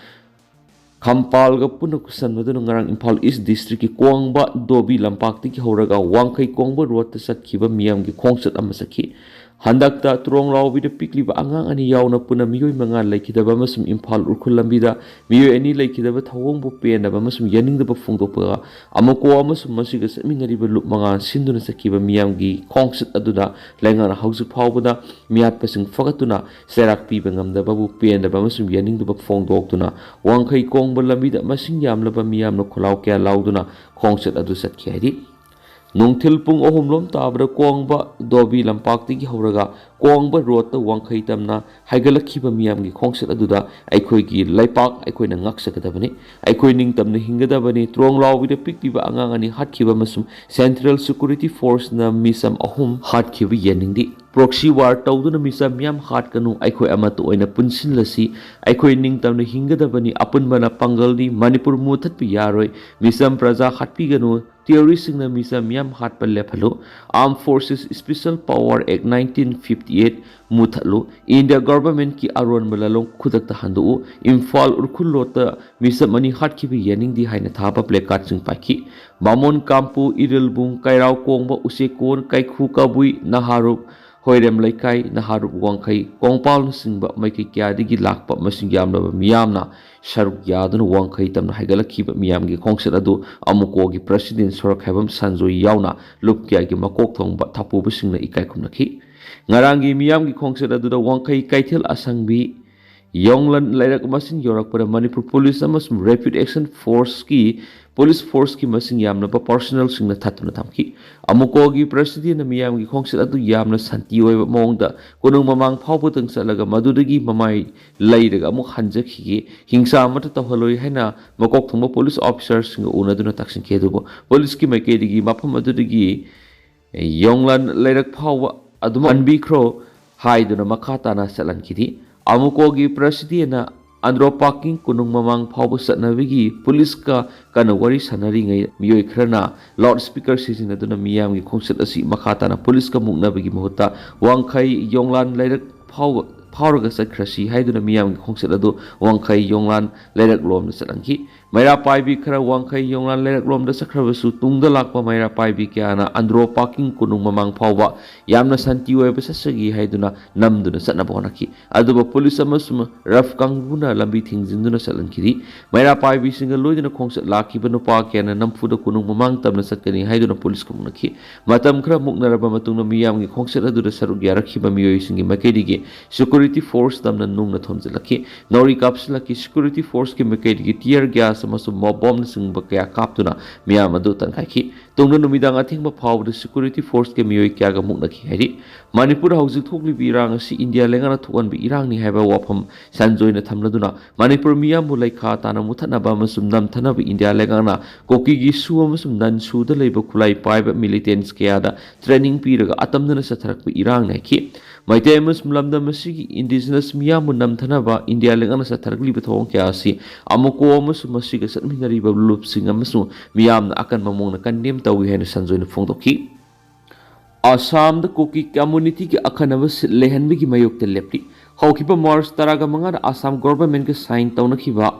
ꯈꯝꯄꯥꯜꯒ ꯄꯨꯟꯅ ꯈꯨꯠꯁꯝꯅꯗꯨꯅ ꯉꯔꯥꯡ ꯏꯝꯐꯥꯜ ꯏꯁ ꯗꯤꯁꯇ꯭ꯔꯤꯛꯀꯤ ꯀꯣꯡꯕ ꯗꯣꯕꯤ ꯂꯝꯄꯥꯛꯇꯒꯤ ꯍꯧꯔꯒ ꯋꯥꯡꯈꯩ ꯀꯣꯡꯕ ꯔꯣꯗꯇ ꯆꯠꯈꯤꯕ ꯃꯤꯌꯥꯝꯒꯤ ꯈꯣꯡꯆꯠ ꯑꯃ ꯆꯠꯈꯤ꯫ ꯍꯟꯗꯛꯇ ꯇ꯭ꯔꯣꯡꯂꯥꯎꯕꯤꯗ ꯄꯤꯛꯂꯤꯕ ꯑꯉꯥꯡ ꯑꯅꯤ ꯌꯥꯎꯅ ꯄꯨꯟꯅ ꯃꯤꯑꯣꯏ ꯃꯉꯥ ꯂꯩꯈꯤꯗꯕ ꯑꯃꯁꯨꯡ ꯏꯝꯐꯥꯜ ꯎꯈ꯭ꯔꯨꯜ ꯂꯝꯕꯤꯗ ꯃꯤꯑꯣꯏ ꯑꯅꯤ ꯂꯩꯈꯤꯗꯕ ꯊꯧꯑꯣꯡꯕꯨ ꯄꯦꯟꯗꯕ ꯑꯃꯁꯨꯡ ꯌꯥꯅꯤꯡꯗꯕ ꯐꯣꯡꯗꯣꯛꯄꯒ ꯑꯃꯨꯀꯣ ꯑꯃꯁꯨꯡ ꯃꯁꯤꯒ ꯆꯠꯃꯤꯟꯅꯔꯤꯕ ꯂꯨꯞ ꯃꯉꯥ ꯁꯤꯟꯗꯨꯅ ꯆꯠꯈꯤꯕ ꯃꯤꯌꯥꯝꯒꯤ ꯈꯣꯡꯆꯠ ꯑꯗꯨꯗ ꯂꯩꯉꯥꯛꯅ ꯍꯧꯖꯤꯛ ꯐꯥꯎꯕꯗ ꯃꯤꯍꯥꯠꯄꯁꯤꯡ ꯐꯒꯠꯇꯨꯅ ꯆꯩꯔꯥꯛ ꯄꯤꯕ ꯉꯝꯗꯕꯕꯨ ꯄꯦꯟꯗꯕ ꯑꯃꯁꯨꯡ ꯌꯥꯅꯤꯡꯗꯕ ꯐꯣꯡꯗꯣꯛꯇꯨꯅ ꯋꯥꯡꯈꯩ ꯀꯣꯡꯕ ꯂꯝꯕꯤꯗ ꯃꯁꯤꯡ ꯌꯥꯝꯂꯕ ꯃꯤꯌꯥꯝꯅ ꯈꯣꯜꯂꯥꯎ ꯀꯌꯥ ꯂꯥꯎꯗꯨꯅ ꯈꯣꯡꯆꯠ ꯑꯗꯨ ꯆꯠꯈꯤ ꯍꯥꯏꯔꯤ꯫ ꯅꯨꯡꯊꯤꯜ ꯄꯨꯡ ꯑꯍꯨꯝ ꯂꯣꯝ ꯇꯥꯕꯗ ꯀꯣꯡꯕ ꯗꯣꯕꯤ ꯂꯝꯄꯥꯛꯇꯒꯤ ꯍꯧꯔꯒ ꯀꯣꯡꯕ ꯔꯣꯗꯇ ꯋꯥꯡꯈꯩ ꯇꯝꯅ ꯍꯥꯏꯒꯠꯂꯛꯈꯤꯕ ꯃꯤꯌꯥꯝꯒꯤ ꯈꯣꯡꯆꯠ ꯑꯗꯨꯗ ꯑꯩꯈꯣꯏꯒꯤ ꯂꯩꯄꯥꯛ ꯑꯩꯈꯣꯏꯅ ꯉꯥꯛꯆꯒꯗꯕꯅꯤ꯫ ꯑꯩꯈꯣꯏ ꯅꯤꯡꯇꯝꯅ ꯍꯤꯡꯒꯗꯕꯅꯤ꯫ ꯇ꯭ꯔꯣꯡꯂꯥꯎꯕꯤꯗ ꯄꯤꯛꯂꯤꯕ ꯑꯉꯥꯡ ꯑꯅꯤ ꯍꯥꯠꯈꯤꯕ ꯑꯃꯁꯨꯡ ꯁꯦꯟꯇ꯭ꯔꯦꯜ ꯁꯦꯀ꯭ꯌꯨꯔꯤꯇꯤ ꯐꯣꯔꯁꯅ ꯃꯤꯆꯝ ꯑꯍꯨꯝ ꯍꯥꯠꯈꯤꯕ ꯌꯥꯅꯤꯡꯗꯦ꯫ ꯄ꯭ꯔꯣꯛꯁꯤ ꯋꯥꯔ ꯇꯧꯗꯨꯅ ꯃꯤꯆꯝ ꯃꯤꯌꯥꯝ ꯍꯥꯠꯀꯅꯨ꯫ ꯑꯩꯈꯣꯏ ꯑꯃꯠꯇ ꯑꯣꯏꯅ ꯄꯨꯟꯁꯤꯜꯂꯁꯤ꯫ ꯑꯩꯈꯣꯏ ꯅꯤꯡꯇꯝꯅ ꯍꯤꯡꯒꯗꯕꯅꯤ꯫ ꯑꯄꯨꯟꯕꯅ ꯄꯥꯡꯒꯜꯅꯤ꯫ ꯃꯅꯤꯄꯨꯔ ꯃꯨꯊꯠꯄ ꯌꯥꯔꯣꯏ꯫ ꯃꯤꯆꯝ ꯄ꯭ꯔꯖꯥ ꯍꯥꯠꯄꯤꯒꯅꯨ꯫ ꯇꯦꯔꯣꯔꯤꯁꯁꯤꯡꯅ ꯃꯤꯆꯝ ꯃꯤꯌꯥꯝ ꯍꯥꯠꯄ ꯂꯦꯞꯍꯜꯂꯨ꯫ Armed Forces Special Power Act nineteen fifty eight ꯃꯨꯊꯠꯂꯨ꯫ ꯏꯟꯗꯤꯌꯥ ꯒꯚꯔꯟꯃꯦꯟꯠꯀꯤ ꯑꯔꯣꯟꯕ ꯂꯥꯂꯣꯡ ꯈꯨꯗꯛꯇ ꯍꯟꯗꯣꯛꯎ꯫ ꯏꯝꯐꯥꯜ ꯎꯈ꯭ꯔꯨꯜ ꯔꯣꯗꯇ ꯃꯤꯆꯝ ꯑꯅꯤ ꯍꯥꯠꯈꯤꯕ ꯌꯥꯅꯤꯡꯗꯦ ꯍꯥꯏꯅ ꯊꯥꯕ ꯄ꯭ꯂꯦꯀꯥꯔꯗꯁꯤꯡ ꯄꯥꯏꯈꯤ꯫ ꯕꯥꯃꯣꯟ ꯀꯥꯝꯄꯨ, ꯏꯔꯤꯜꯕꯨꯡ, ꯀꯩꯔꯥꯎ ꯀꯣꯡꯕ, ꯎꯆꯦꯛꯀꯣꯟ, ꯀꯩꯈꯨ ꯀꯕꯨꯏ, ꯅꯍꯥꯔꯨꯞ, ꯍꯣꯏꯔꯦꯝ ꯂꯩꯀꯥꯏ, ꯅꯍꯥꯔꯨꯞ ꯋꯥꯡꯈꯩ, ꯀꯣꯡꯄꯥꯜꯅꯆꯤꯡꯕ ꯃꯥꯏꯀꯩ ꯀꯌꯥꯗꯒꯤ ꯂꯥꯛꯄ ꯃꯁꯤꯡ ꯌꯥꯝꯂꯕ ꯃꯤꯌꯥꯝꯅ ꯁꯔꯨꯛ ꯌꯥꯗꯨꯅ ꯋꯥꯡꯈꯩ ꯇꯝꯅ ꯍꯥꯏꯒꯠꯂꯛꯈꯤꯕ ꯃꯤꯌꯥꯝꯒꯤ ꯈꯣꯡꯆꯠ ꯑꯗꯨ ꯑꯃꯨꯀꯣꯒꯤ ꯄ꯭ꯔꯁꯤꯗꯦꯟ ꯁꯣꯔꯣꯛꯈꯥꯏꯕꯝ ꯁꯟꯖꯣꯏ ꯌꯥꯎꯅ ꯂꯨꯞ ꯀꯌꯥꯒꯤ ꯃꯀꯣꯛ ꯊꯣꯡꯕ ꯊꯥꯄꯨꯕꯁꯤꯡꯅ ꯏꯀꯥꯏ ꯈꯨꯝꯅꯈꯤ꯫ ꯉꯔꯥꯡꯒꯤ ꯃꯤꯌꯥꯝꯒꯤ ꯈꯣꯡꯆꯠ ꯑꯗꯨꯗ ꯋꯥꯡꯈꯩ ꯀꯩꯊꯦꯜ ꯑꯁꯪꯕꯤ ꯌꯣꯡꯂꯟ ꯂꯩꯔꯛ ꯃꯁꯤꯡ ꯌꯧꯔꯛꯄꯗ ꯃꯅꯤꯄꯨꯔ ꯄꯨꯂꯤꯁ ꯑꯃꯁꯨꯡ ꯔꯦꯄꯤꯗ ꯑꯦꯛꯁꯟ ꯐꯣꯔꯁꯀꯤ ꯄꯨꯂꯤꯁ ꯐꯣꯔꯁꯀꯤ ꯃꯁꯤꯡ ꯌꯥꯝꯂꯕ ꯄꯥꯔꯁꯣꯅꯦꯜꯁꯤꯡꯅ ꯊꯠꯇꯨꯅ ꯊꯝꯈꯤ꯫ ꯑꯃꯨꯀꯣꯒꯤ ꯄ꯭ꯔꯁꯤꯗꯦꯟꯅ ꯃꯤꯌꯥꯝꯒꯤ ꯈꯣꯡꯆꯠ ꯑꯗꯨ ꯌꯥꯝꯅ ꯁꯥꯟꯇꯤ ꯑꯣꯏꯕ ꯃꯑꯣꯡꯗ ꯀꯣꯅꯨꯡ ꯃꯃꯥꯡ ꯐꯥꯎꯕꯗꯪ ꯆꯠꯂꯒ ꯃꯗꯨꯗꯒꯤ ꯃꯃꯥꯏ ꯂꯩꯔꯒ ꯑꯃꯨꯛ ꯍꯟꯖꯈꯤꯒꯦ꯫ ꯍꯤꯡꯁꯥ ꯑꯃꯠꯇ ꯇꯧꯍꯜꯂꯣꯏ ꯍꯥꯏꯅ ꯃꯀꯣꯛ ꯊꯣꯡꯕ ꯄꯨꯂꯤꯁ ꯑꯣꯐꯤꯁꯥꯔꯁꯤꯡꯒ ꯎꯅꯗꯨꯅ ꯇꯥꯛꯁꯤꯟꯈꯤ꯫ ꯑꯗꯨꯕꯨ ꯄꯨꯂꯤꯁꯀꯤ ꯃꯥꯏꯀꯩꯗꯒꯤ ꯃꯐꯝ ꯑꯗꯨꯗꯒꯤ ꯌꯣꯡꯂꯥꯟ ꯂꯩꯔꯛ ꯐꯥꯎꯕ ꯑꯗꯨꯃꯛ ꯍꯟꯕꯤꯈ꯭ꯔꯣ ꯍꯥꯏꯗꯨꯅ ꯃꯈꯥ ꯇꯥꯅ ꯆꯠꯍꯟꯈꯤꯗꯦ꯫ ꯑꯃꯨꯀꯣꯒꯤ ꯄ꯭ꯔꯁꯤꯗꯦꯟꯅ ꯑꯟꯗ꯭ꯔꯣ ꯄꯥꯔꯀꯤꯡ ꯀꯣꯅꯨꯡ ꯃꯃꯥꯡ ꯐꯥꯎꯕ ꯆꯠꯅꯕꯒꯤ ꯄꯨꯂꯤꯁꯀ ꯀꯟꯅ ꯋꯥꯔꯤ ꯁꯥꯟꯅꯔꯤꯉꯩ ꯃꯤꯑꯣꯏ ꯈꯔꯅ ꯂꯥꯎꯗ ꯁ꯭ꯄꯤꯀꯔ ꯁꯤꯖꯤꯟꯅꯗꯨꯅ ꯃꯤꯌꯥꯝꯒꯤ ꯈꯣꯡꯆꯠ ꯑꯁꯤ ꯃꯈꯥ ꯇꯥꯅ ꯄꯨꯂꯤꯁꯀ ꯃꯨꯛꯅꯕꯒꯤ ꯃꯍꯨꯠꯇ ꯋꯥꯡꯈꯩ ꯌꯣꯡꯂꯥꯟ ꯂꯩꯔꯛ ꯐꯥꯎꯕ ꯐꯥꯎꯔꯒ ꯆꯠꯈ꯭ꯔꯁꯤ ꯍꯥꯏꯗꯨꯅ ꯃꯤꯌꯥꯝꯒꯤ ꯈꯣꯡꯆꯠ ꯑꯗꯨ ꯋꯥꯡꯈꯩ ꯌꯣꯡꯂꯥꯟ ꯂꯩꯔꯛꯂꯣꯝꯗ ꯆꯠꯍꯟꯈꯤ꯫ ꯃꯩꯔꯥ ꯄꯥꯏꯕꯤ ꯈꯔ ꯋꯥꯡꯈꯩ ꯌꯣꯡꯂꯥꯟ ꯂꯩꯔꯛꯂꯣꯝꯗ ꯆꯠꯈ꯭ꯔꯕꯁꯨ ꯇꯨꯡꯗ ꯂꯥꯛꯄ ꯃꯩꯔꯥ ꯄꯥꯏꯕꯤ ꯀꯌꯥꯅ ꯑꯟꯗ꯭ꯔꯣ ꯄꯥꯔꯀꯤꯡ ꯀꯣꯅꯨꯡ ꯃꯃꯥꯡ ꯐꯥꯎꯕ ꯌꯥꯝꯅ ꯁꯥꯟꯇꯤ ꯑꯣꯏꯕ ꯆꯠꯆꯒꯦ ꯍꯥꯏꯗꯨꯅ ꯅꯝꯗꯨꯅ ꯆꯠꯅꯕ ꯍꯣꯠꯅꯈꯤ꯫ ꯑꯗꯨꯕꯨ ꯄꯨꯂꯤꯁ ꯑꯃꯁꯨꯡ ꯔꯐ ꯀꯥꯡꯕꯨꯅ ꯂꯝꯕꯤ ꯊꯤꯡꯖꯤꯟꯗꯨꯅ ꯆꯠꯍꯟꯈꯤꯔꯤ꯫ ꯃꯩꯔꯥ ꯄꯥꯏꯕꯤꯁꯤꯡꯒ ꯂꯣꯏꯅꯅ ꯈꯣꯡꯆꯠ ꯂꯥꯛꯈꯤꯕ ꯅꯨꯄꯥ ꯀꯌꯥꯅ ꯅꯝꯐꯨꯗ ꯀꯣꯅꯨꯡ ꯃꯃꯥꯡ ꯇꯝꯅ ꯆꯠꯀꯅꯤ ꯍꯥꯏꯗꯨꯅ ꯄꯨꯂꯤꯁꯀ ꯃꯨꯛꯅꯈꯤ꯫ ꯃꯇꯝ ꯈꯔ ꯃꯨꯛꯅꯔꯕ ꯃꯇꯨꯡꯗ ꯃꯤꯌꯥꯝꯒꯤ ꯈꯣꯡꯆꯠ ꯑꯗꯨꯗ ꯁꯔꯨꯛ ꯌꯥꯔꯛꯈꯤꯕ ꯃꯤꯑꯣꯏꯁꯤꯡꯒꯤ ꯃꯥꯏꯀꯩꯗꯒꯤ ꯁꯦꯀ꯭ꯌꯨꯔꯤꯇꯤ ꯐꯣꯔꯁ ꯇꯝꯅ ꯅꯨꯡꯅ ꯊꯣꯝꯖꯤꯜꯂꯛꯈꯤ꯫ ꯅꯥꯎꯔꯤ ꯀꯥꯞꯁꯤꯜꯂꯛꯈꯤ꯫ ꯁꯦꯀ꯭ꯌꯨꯔꯤꯇꯤ ꯐꯣꯔꯁꯀꯤ ꯃꯥꯏꯀꯩꯗꯒꯤ ꯇꯤꯌꯔ ꯒ꯭ꯌꯥꯁ ꯑꯃꯁꯨꯡ ꯃꯣꯞ ꯕꯣꯝꯅꯆꯤꯡꯕ ꯀꯌꯥ ꯀꯥꯞꯇꯨꯅ ꯃꯤꯌꯥꯝ ꯑꯗꯨ ꯇꯪꯈꯥꯏꯈꯤ꯫ ꯇꯨꯡꯗ ꯅꯨꯃꯤꯗꯥꯡ ꯑꯊꯦꯡꯕ ꯐꯥꯎꯕꯗ ꯁꯦꯀ꯭ꯌꯨꯔꯤꯇꯤ ꯐꯣꯔꯁꯀꯤ ꯃꯤꯑꯣꯏ ꯀꯌꯥꯒ ꯃꯨꯛꯅꯈꯤ ꯍꯥꯏꯔꯤ꯫ ꯃꯅꯤꯄꯨꯔꯗ ꯍꯧꯖꯤꯛ ꯊꯣꯛꯂꯤꯕ ꯏꯔꯥꯡ ꯑꯁꯤ ꯏꯟꯗꯤꯌꯥ ꯂꯩꯉꯥꯛꯅ ꯊꯣꯛꯍꯟꯕ ꯏꯔꯥꯡꯅꯤ ꯍꯥꯏꯕ ꯋꯥꯐꯝ ꯁꯟꯖꯣꯏꯅ ꯊꯝꯂꯗꯨꯅ ꯃꯅꯤꯄꯨꯔ ꯃꯤꯌꯥꯝꯕꯨ ꯂꯩꯈꯥ ꯇꯥꯅ ꯃꯨꯊꯠꯅꯕ ꯑꯃꯁꯨꯡ ꯅꯝꯊꯅꯕ ꯏꯟꯗꯤꯌꯥ ꯂꯩꯉꯥꯛꯅ ꯀꯨꯀꯤꯒꯤ ꯁꯨ ꯑꯃꯁꯨꯡ ꯅꯟ ꯁꯨꯗ ꯂꯩꯕ ꯈꯨꯠꯂꯥꯏ ꯄꯥꯏꯕ ꯃꯤꯂꯤꯇꯦꯟꯠꯁ ꯀꯌꯥꯗ ꯇ꯭ꯔꯦꯅꯤꯡ ꯄꯤꯔꯒ ꯑꯇꯝꯅꯅ ꯆꯠꯊꯔꯛꯄ ꯏꯔꯥꯡꯅꯤ ꯍꯥꯏꯈꯤ꯫ ꯃꯩꯇꯩ ꯑꯃꯁꯨꯡ ꯂꯝꯗꯝ ꯑꯁꯤꯒꯤ ꯏꯟꯗꯤꯖꯤꯅꯁ ꯃꯤꯌꯥꯝꯕꯨ ꯅꯝꯊꯅꯕ ꯏꯟꯗꯤꯌꯥ ꯂꯩꯉꯥꯛꯅ ꯆꯠꯊꯔꯛꯂꯤꯕ ꯊꯧꯑꯣꯡ ꯀꯌꯥ ꯑꯁꯤ ꯑꯃꯨꯀꯣ ꯑꯃꯁꯨꯡ ꯃꯁꯤꯒ ꯆꯠꯃꯤꯟꯅꯔꯤꯕ ꯂꯨꯞꯁꯤꯡ ꯑꯃꯁꯨꯡ ꯃꯤꯌꯥꯝꯅ ꯑꯀꯟꯕ ꯃꯑꯣꯡꯗ ꯀꯟꯗꯦꯝ ꯇꯧꯏ ꯍꯥꯏꯅ ꯁꯟꯖꯣꯏꯅ ꯐꯣꯡꯗꯣꯛꯈꯤ꯫ ꯑꯁꯥꯝꯗ ꯀꯨꯀꯤ ꯀꯝꯃꯨꯅꯤꯇꯤꯒꯤ ꯑꯈꯟꯅꯕ ꯁꯤꯠ ꯂꯩꯍꯟꯕꯒꯤ ꯃꯥꯌꯣꯛꯇ ꯂꯦꯞꯂꯤ꯫ ꯍꯧꯈꯤꯕ ꯃꯥꯔꯆ ꯇꯔꯥꯒ ꯃꯉꯥꯗ ꯑꯁꯥꯝ ꯒꯣꯚꯔꯟꯃꯦꯟꯠꯀ ꯁꯥꯏꯟ ꯇꯧꯅꯈꯤꯕ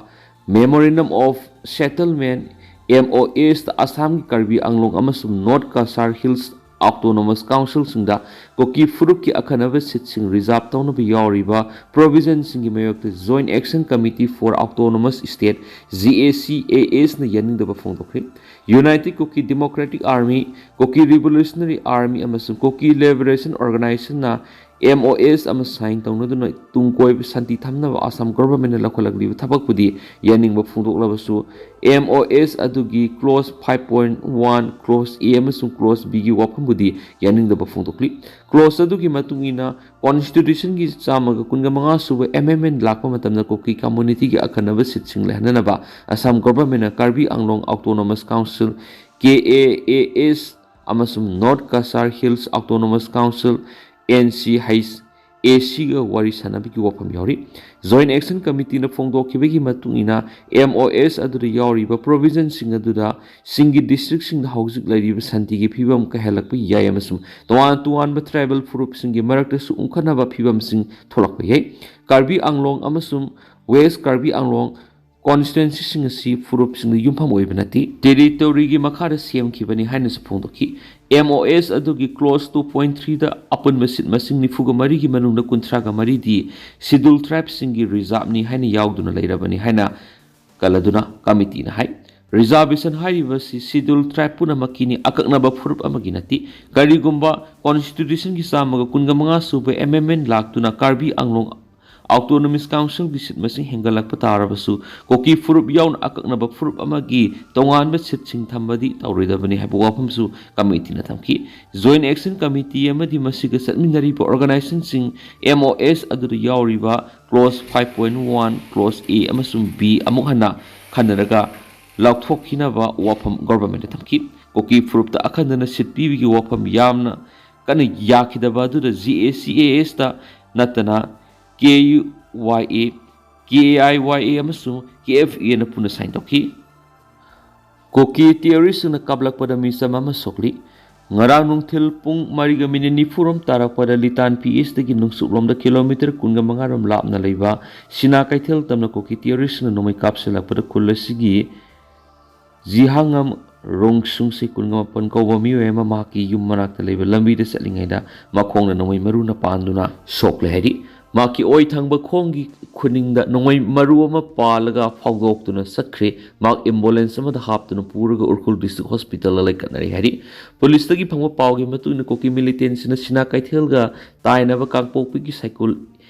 Memorandum of Settlement, M O ꯑꯦꯁꯇ ꯑꯁꯥꯝꯒꯤ ꯀꯥꯔꯕꯤ ꯑꯪꯂꯣꯡ ꯑꯃꯁꯨꯡ ꯅꯣꯔꯠ ꯀꯁꯥꯔ ꯍꯤꯜꯁ Autonomous Councilꯁꯤꯡꯗ ꯀꯨꯀꯤ ꯐꯨꯔꯨꯞꯀꯤ ꯑꯈꯟꯅꯕ ꯁꯤꯠꯁꯤꯡ ꯔꯤꯖꯥꯔꯚ ꯇꯧꯅꯕ ꯌꯥꯎꯔꯤꯕ ꯄ꯭ꯔꯣꯚꯤꯖꯟꯁꯤꯡꯒꯤ ꯃꯥꯌꯣꯛꯇ Joint Action Committee for Autonomous State, G A C A S, ꯅ ꯌꯥꯅꯤꯡꯗꯕ ꯐꯣꯡꯗꯣꯛꯈ꯭ꯔꯤ꯫ United Kuki Democratic Army, Kuki Revolutionary Army ꯑꯃꯁꯨꯡ Kuki Liberation Organizationꯅ M O S ꯑꯃ ꯁꯥꯏꯟ ꯇꯧꯅꯗꯨꯅ ꯇꯨꯡ ꯀꯣꯏꯕ ꯁꯥꯟꯇꯤ ꯊꯝꯅꯕ ꯑꯁꯥꯝ ꯒꯣꯚꯔꯟꯃꯦꯟꯠꯅ ꯂꯧꯈꯠꯂꯛꯂꯤꯕ ꯊꯕꯛꯄꯨꯗꯤ ꯌꯥꯅꯤꯡꯕ ꯐꯣꯡꯗꯣꯛꯂꯕꯁꯨ, M O S ꯑꯗꯨꯒꯤ clause five point one, clause A ꯑꯃꯁꯨꯡ clause B ꯒꯤ ꯋꯥꯐꯝꯕꯨꯗꯤ ꯌꯥꯅꯤꯡꯗꯕ ꯐꯣꯡꯗꯣꯛꯂꯤ꯫ Clause ꯑꯗꯨꯒꯤ ꯃꯇꯨꯡ ꯏꯟꯅ, Constitutionꯒꯤ ꯆꯥꯝꯃꯒ ꯀꯨꯟꯒ ꯃꯉꯥ ꯁꯨꯕ amendment ꯂꯥꯛꯄ ꯃꯇꯝꯗ ꯀꯨꯀꯤ communityꯒꯤ ꯑꯈꯟꯅꯕ ꯁꯤꯠꯁꯤꯡ ꯂꯩꯍꯟꯅꯅꯕ ꯑꯁꯥꯝ ꯒꯣꯚꯔꯟꯃꯦꯟꯠꯅ ꯀꯥꯔꯕꯤ ꯑꯪꯂꯣꯡ Autonomous Council, K A A S, ꯑꯃꯁꯨꯡ North Cachar Hills Autonomous Council, N C H A C ꯒ ꯋꯥꯔꯤ ꯁꯥꯟꯅꯕꯒꯤ ꯋꯥꯐꯝ ꯌꯥꯎꯔꯤ꯫ Joint Action Committeeꯅ ꯐꯣꯡꯗꯣꯛꯈꯤꯕꯒꯤ ꯃꯇꯨꯡ ꯏꯟꯅ, M O S ꯑꯗꯨꯗ ꯌꯥꯎꯔꯤꯕ ꯄ꯭ꯔꯣꯚꯤꯖꯟꯁꯤꯡ ꯑꯗꯨꯗ ꯁꯤꯡꯒꯤ ꯗꯤꯁꯇ꯭ꯔꯤꯛꯁꯤꯡꯗ ꯍꯧꯖꯤꯛ ꯂꯩꯔꯤꯕ ꯁꯥꯟꯇꯤꯒꯤ ꯐꯤꯕꯝ ꯀꯥꯏꯍꯜꯂꯛꯄ ꯌꯥꯏ ꯑꯃꯁꯨꯡ ꯇꯣꯉꯥꯟ ꯇꯣꯉꯥꯟꯕ ꯇ꯭ꯔꯥꯏꯕꯦꯜ ꯐꯨꯔꯨꯞꯁꯤꯡꯒꯤ ꯃꯔꯛꯇꯁꯨ ꯎꯪꯈꯠꯅꯕ ꯐꯤꯕꯝꯁꯤꯡ ꯊꯣꯛꯂꯛꯄ ꯌꯥꯏ꯫ ꯀꯥꯔꯕꯤ ꯑꯪꯂꯣꯡ ꯑꯃꯁꯨꯡ ꯋꯦꯁ ꯀꯥꯔꯕꯤ ꯑꯪꯂꯣꯡ ꯀꯣꯟꯁꯇꯤꯇ꯭ꯋꯦꯟꯁꯤꯁꯤꯡ ꯑꯁꯤ ꯐꯨꯔꯨꯞꯁꯤꯡꯗ ꯌꯨꯝꯐꯝ ꯑꯣꯏꯕ ꯅꯠꯇꯦ, ꯇꯦꯔꯤꯇꯣꯔꯤꯒꯤ ꯃꯈꯥꯗ ꯁꯦꯝꯈꯤꯕꯅꯤ ꯍꯥꯏꯅꯁꯨ ꯐꯣꯡꯗꯣꯛꯈꯤ꯫ M O S ꯑꯗꯨꯒꯤ clause two point threeꯗ ꯑꯄꯨꯟꯕ ꯁꯤꯠ ꯃꯁꯤꯡ ꯅꯤꯐꯨꯒ ꯃꯔꯤꯒꯤ ꯃꯅꯨꯡꯗ ꯀꯨꯟꯊ꯭ꯔꯥꯒ ꯃꯔꯤꯗꯤ Scheduled Tribeꯁꯤꯡꯒꯤ ꯔꯤꯖꯥꯔꯚꯅꯤ ꯍꯥꯏꯅ ꯌꯥꯎꯗꯨꯅ ꯂꯩꯔꯕꯅꯤ ꯍꯥꯏꯅ ꯀꯜꯂꯗꯨꯅ committeeꯅ ꯍꯥꯏ꯫ Reservation ꯍꯥꯏꯔꯤꯕꯁꯤ Scheduled Tribe ꯄꯨꯝꯅꯃꯛꯀꯤꯅꯤ, ꯑꯀꯛꯅꯕ ꯐꯨꯔꯨꯞ ꯑꯃꯒꯤ ꯅꯠꯇꯦ꯫ ꯀꯔꯤꯒꯨꯝꯕ Constitutionꯒꯤ ꯆꯥꯝꯃꯒ ꯀꯨꯟꯒ ꯃꯉꯥ ꯁꯨꯕ amendment ꯂꯥꯛꯇꯨꯅ ꯀꯥꯔꯕꯤ ꯑꯪꯂꯣꯡ Autonomous Councilꯒꯤ ꯁꯤꯠ ꯃꯁꯤꯡ ꯍꯦꯟꯒꯠꯂꯛꯄ ꯇꯥꯔꯕꯁꯨ, ꯀꯨꯀꯤ ꯐꯨꯔꯨꯞ ꯌꯥꯎꯅ ꯑꯀꯛꯅꯕ ꯐꯨꯔꯨꯞ ꯑꯃꯒꯤ ꯇꯣꯉꯥꯟꯕ ꯁꯤꯠꯁꯤꯡ ꯊꯝꯕꯗꯤ ꯇꯧꯔꯣꯏꯗꯕꯅꯤ ꯍꯥꯏꯕ ꯋꯥꯐꯝꯁꯨ committeeꯅ ꯊꯝꯈꯤ꯫ Joint Action Committee ꯑꯃꯗꯤ ꯃꯁꯤꯒ ꯆꯠꯃꯤꯟꯅꯔꯤꯕ organizationꯁꯤꯡ M O S ꯑꯗꯨꯗ ꯌꯥꯎꯔꯤꯕ clause five point one, clause A ꯑꯃꯁꯨꯡ B ꯑꯃꯨꯛ ꯍꯟꯅ ꯈꯟꯅꯔꯒ ꯂꯧꯊꯣꯛꯈꯤꯅꯕ ꯋꯥꯐꯝ ꯒꯣꯚꯔꯟꯃꯦꯟꯠꯇ ꯊꯝꯈꯤ꯫ ꯀꯨꯀꯤ ꯐꯨꯔꯨꯞꯇ ꯑꯈꯟꯅꯅ ꯁꯤꯠ ꯄꯤꯕꯒꯤ ꯋꯥꯐꯝ ꯌꯥꯝꯅ ꯀꯟꯅ ꯌꯥꯈꯤꯗꯕ ꯑꯗꯨꯗ G A C A Sꯇ ꯅꯠꯇꯅ K U Y A, K I Y A ꯑꯃꯁꯨꯡ K F Aꯅ ꯄꯨꯟꯅ ꯁꯥꯏꯟ ꯇꯧꯈꯤ꯫ ꯀꯨꯀꯤ ꯇꯦꯔꯣꯔꯤꯁꯁꯤꯡꯅ ꯀꯥꯞꯂꯛꯄꯗ ꯃꯤꯆꯝ ꯑꯃ ꯁꯣꯛꯂꯤ꯫ ꯉꯔꯥꯡ ꯅꯨꯡꯊꯤꯜ ꯄꯨꯡ ꯃꯔꯤꯒ ꯃꯤꯅꯤꯠ ꯅꯤꯐꯨꯔꯣꯝ ꯇꯥꯔꯛꯄꯗ ꯂꯤꯇꯥꯟ P H ꯇꯒꯤ ꯅꯨꯡꯁꯨꯞꯂꯣꯝꯗ ꯀꯤꯂꯣꯃꯤꯇꯔ ꯀꯨꯟꯒ ꯃꯉꯥꯔꯣꯝ ꯂꯥꯞꯅ ꯂꯩꯕ ꯁꯤꯅꯥ ꯀꯩꯊꯦꯜ ꯇꯝꯅ ꯀꯨꯀꯤ ꯇꯦꯔꯣꯔꯤꯁꯁꯤꯡꯅ ꯅꯣꯡꯃꯩ ꯀꯥꯞꯁꯤꯜꯂꯛꯄꯗ ꯈꯨꯜ ꯑꯁꯤꯒꯤ ꯖꯤꯍꯥꯉꯝ ꯔꯣꯡꯁꯨꯡꯁꯤ ꯀꯨꯟꯒ ꯃꯥꯄꯟ ꯀꯧꯕ ꯃꯤꯑꯣꯏ ꯑꯃ ꯃꯍꯥꯛꯀꯤ ꯌꯨꯝ ꯃꯅꯥꯛꯇ ꯂꯩꯕ ꯂꯝꯕꯤꯗ ꯆꯠꯂꯤꯉꯩꯗ ꯃꯈꯣꯡꯅ ꯅꯣꯡꯃꯩ ꯃꯔꯨꯅ ꯄꯥꯟꯗꯨꯅ ꯁꯣꯛꯂꯦ ꯍꯥꯏꯔꯤ꯫ ꯃꯍꯥꯛꯀꯤ ꯑꯣꯏ ꯊꯪꯕ ꯈꯣꯡꯒꯤ ꯈꯨꯅꯤꯡꯗ ꯅꯣꯡꯃꯩ ꯃꯔꯨ ꯑꯃ ꯄꯥꯜꯂꯒ ꯐꯥꯎꯗꯣꯛꯇꯨꯅ ꯆꯠꯈ꯭ꯔꯦ꯫ ꯃꯍꯥꯛ ambulance ꯑꯃꯗ ꯍꯥꯞꯇꯨꯅ ꯄꯨꯔꯒ ꯎꯈ꯭ꯔꯨꯜ district hospitalꯗ ꯂꯩꯈꯠꯅꯔꯦ ꯍꯥꯏꯔꯤ꯫ ꯄꯨꯂꯤꯁꯇꯒꯤ ꯐꯪꯕ ꯄꯥꯎꯒꯤ ꯃꯇꯨꯡ ꯏꯟꯅ ꯀꯨꯀꯤ militantꯁꯤꯡꯅ ꯁꯤꯅꯥ ꯀꯩꯊꯦꯜꯒ ꯇꯥꯏꯅꯕ ꯀꯥꯡꯄꯣꯛꯄꯤꯒꯤ ꯁꯥꯏꯀꯨꯜ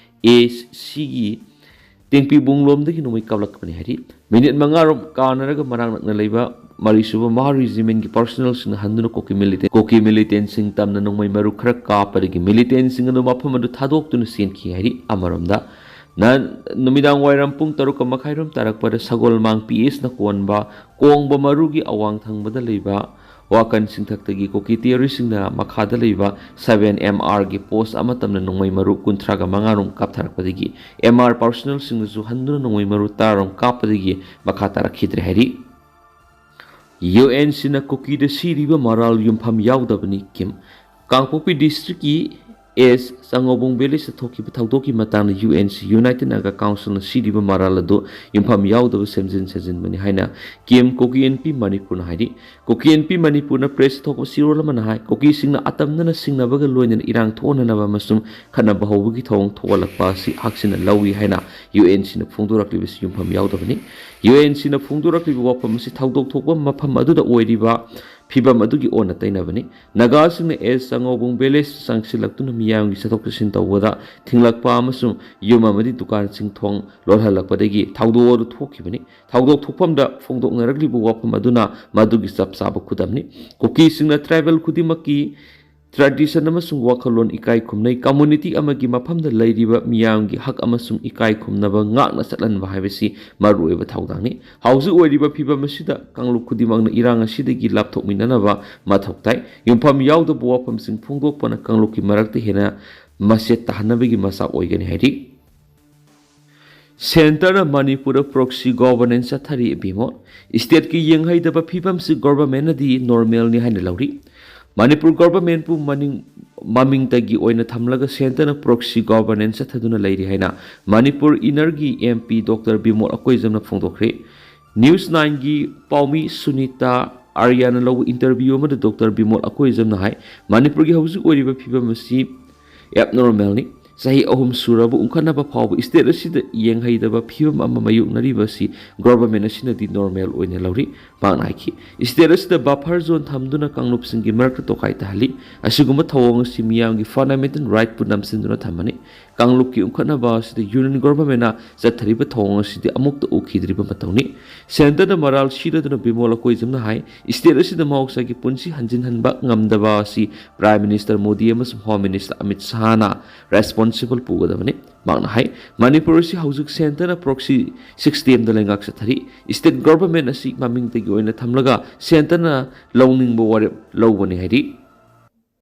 ꯑꯦ ꯁꯤꯒꯤ ꯇꯦꯡꯄꯤꯕꯨꯡꯂꯣꯝꯗꯒꯤ ꯅꯣꯡꯃꯩ ꯀꯥꯞꯂꯛꯄꯅꯤ ꯍꯥꯏꯔꯤ꯫ ꯃꯤꯅꯤꯠ ꯃꯉꯥꯔꯣꯝ ꯀꯥꯟꯅꯔꯒ ꯃꯅꯥꯛ ꯅꯛꯅ ꯂꯩꯕ ꯃꯔꯤꯁꯨꯕ ꯃꯍꯥ regimentꯀꯤ personnelꯁꯤꯡꯅ ꯍꯟꯗꯨꯅ ꯀꯨꯀꯤ militant, ꯀꯨꯀꯤ militantꯁꯤꯡ ꯇꯝꯅ ꯅꯣꯡꯃꯩ ꯃꯔꯨ ꯈꯔ ꯀꯥꯞꯄꯗꯒꯤ militantꯁꯤꯡ ꯑꯗꯨ ꯃꯐꯝ ꯑꯗꯨ ꯊꯥꯗꯣꯛꯇꯨꯅ ꯆꯦꯟꯈꯤ ꯍꯥꯏꯔꯤ꯫ ꯑꯃꯔꯣꯝꯗ, ꯅ-, ꯅꯨꯃꯤꯗꯥꯡ ꯋꯥꯏꯔꯝ ꯄꯨꯡ ꯇꯔꯨꯛꯀ ꯃꯈꯥꯏꯔꯣꯝ ꯇꯥꯔꯛꯄꯗ ꯁꯒꯣꯜꯃꯥꯡ ꯄꯤ ꯑꯦꯁꯅ ꯀꯣꯟꯕ ꯀꯣꯡꯕ ꯃꯔꯨꯒꯤ ꯑꯋꯥꯡ ꯊꯪꯕꯗ ꯂꯩꯕ ꯋꯥꯀꯟ ꯁꯤꯡꯊꯛꯇꯒꯤ ꯀꯨꯀꯤ terroristꯁꯤꯡꯅ ꯃꯈꯥꯗ ꯂꯩꯕ seven M Rꯒꯤ post ꯑꯃ ꯇꯝꯅ ꯅꯣꯡꯃꯩ ꯃꯔꯨ ꯀꯨꯟꯊ꯭ꯔꯥꯒ ꯃꯉꯥꯔꯣꯝ ꯀꯥꯞꯊꯔꯛꯄꯗꯒꯤ M R personnelꯁꯤꯡꯅꯁꯨ ꯍꯟꯗꯨꯅ ꯅꯣꯡꯃꯩ ꯃꯔꯨ ꯇꯔꯥꯔꯣꯝ ꯀꯥꯞꯄꯗꯒꯤ ꯃꯈꯥ ꯇꯥꯔꯛꯈꯤꯗ꯭ꯔꯦ ꯍꯥꯏꯔꯤ꯫ UNCꯅ ꯀꯨꯀꯤꯗ ꯁꯤꯔꯤꯕ ꯃꯔꯥꯜ ꯌꯨꯝꯐꯝ ꯌꯥꯎꯗꯕꯅꯤ, ꯀꯤꯝ꯫ ꯀꯥꯡꯄꯣꯛꯄꯤ districtꯀꯤ ꯑꯦꯁ ꯆꯉꯧꯕꯨꯡ villageꯇ ꯊꯣꯛꯈꯤꯕ ꯊꯧꯗꯣꯛꯀꯤ ꯃꯇꯥꯡꯗ UNC, United Naga Councilꯅ ꯁꯤꯔꯤꯕ ꯃꯔꯥꯜ ꯑꯗꯨ ꯌꯨꯝꯐꯝ ꯌꯥꯎꯗꯕ ꯁꯦꯝꯖꯤꯟ ꯁꯥꯖꯤꯟꯕꯅꯤ ꯍꯥꯏꯅ ꯀꯤꯝ ꯀꯨꯀꯤ ꯑꯦꯟ ꯄꯤ ꯃꯅꯤꯄꯨꯔꯅ ꯍꯥꯏꯔꯤ꯫ ꯀꯨꯀꯤ ꯑꯦꯟ ꯄꯤ ꯃꯅꯤꯄꯨꯔꯅ pressꯇ ꯊꯣꯛꯄ ꯆꯦꯔꯣꯜ ꯑꯃꯅ ꯍꯥꯏ, ꯀꯨꯀꯤꯁꯤꯡꯅ ꯑꯇꯝꯅꯅ ꯁꯤꯡꯅꯕꯒ ꯂꯣꯏꯅꯅ ꯏꯔꯥꯡ ꯊꯣꯛꯍꯟꯅꯕ ꯑꯃꯁꯨꯡ ꯈꯠꯅꯕ ꯍꯧꯕꯒꯤ ꯊꯧꯑꯣꯡ ꯊꯣꯛꯍꯜꯂꯛꯄ ꯑꯁꯤ ꯍꯛꯆꯤꯟꯅ ꯂꯧꯏ ꯍꯥꯏꯅ UNCꯅ ꯐꯣꯡꯗꯣꯔꯛꯂꯤꯕꯁꯤ ꯌꯨꯝꯐꯝ ꯌꯥꯎꯗꯕꯅꯤ꯫ UNCꯅ ꯐꯣꯡꯗꯣꯔꯛꯂꯤꯕ ꯋꯥꯐꯝ ꯑꯁꯤ ꯊꯧꯗꯣꯛ ꯊꯣꯛꯄ ꯃꯐꯝ ꯑꯗꯨꯗ ꯑꯣꯏꯔꯤꯕ ꯐꯤꯚꯝ ꯑꯗꯨꯒꯤ ꯑꯣꯟꯅ ꯇꯩꯅꯕꯅꯤ꯫ ꯅꯥꯒꯥꯁꯤꯡꯅ ꯑꯦꯁ ꯆꯉꯧꯕꯨꯡ villageꯇ ꯆꯪꯁꯤꯜꯂꯛꯇꯨꯅ ꯃꯤꯌꯥꯝꯒꯤ ꯆꯠꯊꯣꯛ ꯆꯠꯁꯤꯟ ꯇꯧꯕꯗ ꯊꯤꯡꯂꯛꯄ ꯑꯃꯁꯨꯡ ꯌꯨꯝ ꯑꯃꯗꯤ ꯗꯨꯀꯥꯟꯁꯤꯡ ꯊꯣꯡ ꯂꯣꯜꯍꯜꯂꯛꯄꯗꯒꯤ ꯊꯧꯗꯣꯛ ꯑꯗꯨ ꯊꯣꯛꯈꯤꯕꯅꯤ꯫ ꯊꯧꯗꯣꯛ ꯊꯣꯛꯐꯝꯗ ꯐꯣꯡꯗꯣꯛꯅꯔꯛꯂꯤꯕ ꯋꯥꯐꯝ ꯑꯗꯨꯅ ꯃꯗꯨꯒꯤ ꯆꯞ ꯆꯥꯕ ꯈꯨꯗꯝꯅꯤ꯫ ꯀꯨꯀꯤꯁꯤꯡꯅ tribal ꯈꯨꯗꯤꯡꯃꯛꯀꯤ tradition ꯑꯃꯁꯨꯡ ꯋꯥꯈꯜꯂꯣꯟ ꯏꯀꯥꯏ ꯈꯨꯝꯅꯩ꯫ Community ꯑꯃꯒꯤ ꯃꯐꯝꯗ ꯂꯩꯔꯤꯕ ꯃꯤꯌꯥꯝꯒꯤ ꯍꯛ ꯑꯃꯁꯨꯡ ꯏꯀꯥꯏ ꯈꯨꯝꯅꯕ ꯉꯥꯛꯅ ꯆꯠꯍꯟꯕ ꯍꯥꯏꯕꯁꯤ ꯃꯔꯨꯑꯣꯏꯕ ꯊꯧꯗꯥꯡꯅꯤ꯫ ꯍꯧꯖꯤꯛ ꯑꯣꯏꯔꯤꯕ ꯐꯤꯚꯝ ꯑꯁꯤꯗ ꯀꯥꯡꯂꯨꯞ ꯈꯨꯗꯤꯡꯃꯛꯅ ꯏꯔꯥꯡ ꯑꯁꯤꯗꯒꯤ ꯂꯥꯞꯊꯣꯛꯃꯤꯟꯅꯅꯕ ꯃꯊꯧ ꯇꯥꯏ꯫ ꯌꯨꯝꯐꯝ ꯌꯥꯎꯗꯕ ꯋꯥꯐꯝꯁꯤꯡ ꯐꯣꯡꯗꯣꯛꯄꯅ ꯀꯥꯡꯂꯨꯞꯀꯤ ꯃꯔꯛꯇ ꯍꯦꯟꯅ ꯃꯆꯦꯠ ꯇꯥꯍꯟꯅꯕꯒꯤ ꯃꯆꯥꯛ ꯑꯣꯏꯒꯅꯤ ꯍꯥꯏꯔꯤ꯫ Centreꯅ ꯃꯅꯤꯄꯨꯔꯗ proxy governance ꯆꯠꯊꯔꯤ, ꯕꯤꯃꯣꯜ꯫ Stateꯀꯤ ꯌꯦꯡꯍꯩꯗꯕ ꯐꯤꯚꯝꯁꯤ governmentꯅꯗꯤ normalꯅꯤ ꯍꯥꯏꯅ ꯂꯧꯔꯤ꯫ ꯃꯅꯤꯄꯨꯔ governmentꯄꯨ ꯃꯅꯤꯡ, ꯃꯃꯤꯡꯇꯒꯤ ꯑꯣꯏꯅ ꯊꯝꯂꯒ Centreꯅ proxy governance ꯆꯠꯊꯗꯨꯅ ꯂꯩꯔꯤ ꯍꯥꯏꯅ Manipur Innerꯒꯤ MP Doctor Bimol ꯑꯀꯣꯏꯖꯝꯅ ꯐꯣꯡꯗꯣꯛꯈ꯭ꯔꯦ꯫ News Nineꯒꯤ ꯄꯥꯎꯃꯤ Sunita ꯑꯥꯔꯌꯥꯅ ꯂꯧꯕ ꯏꯟꯇꯔꯚ꯭ꯌꯨ ꯑꯃꯗ ꯗꯣꯛꯇꯔ ꯕꯤꯃꯣꯜ ꯑꯀꯣꯏꯖꯝꯅ ꯍꯥꯏ, ꯃꯅꯤꯄꯨꯔꯒꯤ ꯍꯧꯖꯤꯛ ꯑꯣꯏꯔꯤꯕ ꯐꯤꯕꯝ ꯑꯁꯤ ꯑꯦꯕꯅꯣꯔꯃꯦꯜꯅꯤ꯫ ꯆꯍꯤ ꯑꯍꯨꯝ ꯁꯨꯔꯕ ꯎꯪꯈꯠꯅꯕ ꯐꯥꯎꯕ ꯁ꯭ꯇꯦꯠ ꯑꯁꯤꯗ ꯌꯦꯡꯍꯩꯗꯕ ꯐꯤꯕꯝ ꯑꯃ ꯃꯥꯌꯣꯛꯅꯔꯤꯕ ꯑꯁꯤ ꯒꯣꯚꯔꯟꯃꯦꯟꯠ ꯑꯁꯤꯅꯗꯤ ꯅꯣꯔꯃꯦꯜ ꯑꯣꯏꯅ ꯂꯧꯔꯤ꯫ ꯃꯍꯥꯛꯅ ꯍꯥꯏꯈꯤ, ꯁ꯭ꯇꯦꯠ ꯑꯁꯤꯗ ꯕꯐꯔ ꯖꯣꯟ ꯊꯝꯗꯨꯅ ꯀꯥꯡꯂꯨꯞꯁꯤꯡꯒꯤ ꯃꯔꯛꯇ ꯇꯣꯈꯥꯏ ꯇꯥꯍꯜꯂꯤ꯫ ꯑꯁꯤꯒꯨꯝꯕ ꯊꯧꯑꯣꯡ ꯑꯁꯤ ꯃꯤꯌꯥꯝꯒꯤ ꯐꯟꯗꯥꯃꯦꯟꯇꯦꯜ ꯔꯥꯏꯠꯄꯨ ꯅꯝꯁꯤꯟꯗꯨꯅ ꯊꯝꯕꯅꯤ꯫ ꯀꯥꯡꯂꯨꯞꯀꯤ ꯎꯪꯈꯠꯅꯕ ꯑꯁꯤꯗ ꯌꯨꯅꯤꯌꯟ ꯒꯣꯚꯔꯟꯃꯦꯟꯠꯅ ꯆꯠꯊꯔꯤꯕ ꯊꯧꯑꯣꯡ ꯑꯁꯤꯗꯤ ꯑꯃꯨꯛꯇ ꯎꯈꯤꯗ꯭ꯔꯤꯕ ꯃꯇꯧꯅꯤ꯫ ꯁꯦꯟꯇꯔꯅ ꯃꯔꯥꯜ ꯁꯤꯔꯗꯨꯅ ꯕꯤꯃꯣꯜ ꯑꯀꯣꯏꯖꯝꯅ ꯍꯥꯏ, ꯁ꯭ꯇꯦꯠ ꯑꯁꯤꯗ ꯃꯍꯧꯁꯥꯒꯤ ꯄꯨꯟꯁꯤ ꯍꯟꯖꯤꯟꯍꯟꯕ ꯉꯝꯗꯕ ꯑꯁꯤ ꯄ꯭ꯔꯥꯏꯝ ꯃꯤꯅꯤꯁꯇꯔ ꯃꯣꯗꯤ ꯑꯃꯁꯨꯡ ꯍꯣꯝ ꯃꯤꯅꯤꯁꯇꯔ ꯑꯃꯤꯠ ꯁꯍꯥꯅ ꯔꯦꯁꯄꯣꯟꯁꯤꯕꯜ ꯄꯨꯒꯗꯕꯅꯤ꯫ ꯃꯍꯥꯛꯅ ꯍꯥꯏ, ꯃꯅꯤꯄꯨꯔ ꯑꯁꯤ ꯍꯧꯖꯤꯛ ꯁꯦꯟꯇꯔꯅ ꯄ꯭ꯔꯣꯛꯁꯤ ꯁꯤꯁꯇꯦꯝꯗ ꯂꯩꯉꯥꯛ ꯆꯠꯊꯔꯤ꯫ ꯁ꯭ꯇꯦꯠ ꯒꯣꯚꯔꯟꯃꯦꯟꯠ ꯑꯁꯤ ꯃꯃꯤꯡꯗꯒꯤ ꯑꯣꯏꯅ ꯊꯝꯂꯒ ꯁꯦꯟꯇꯔꯅ ꯂꯧꯅꯤꯡꯕ ꯋꯥꯔꯦꯞ ꯂꯧꯕꯅꯤ ꯍꯥꯏꯔꯤ꯫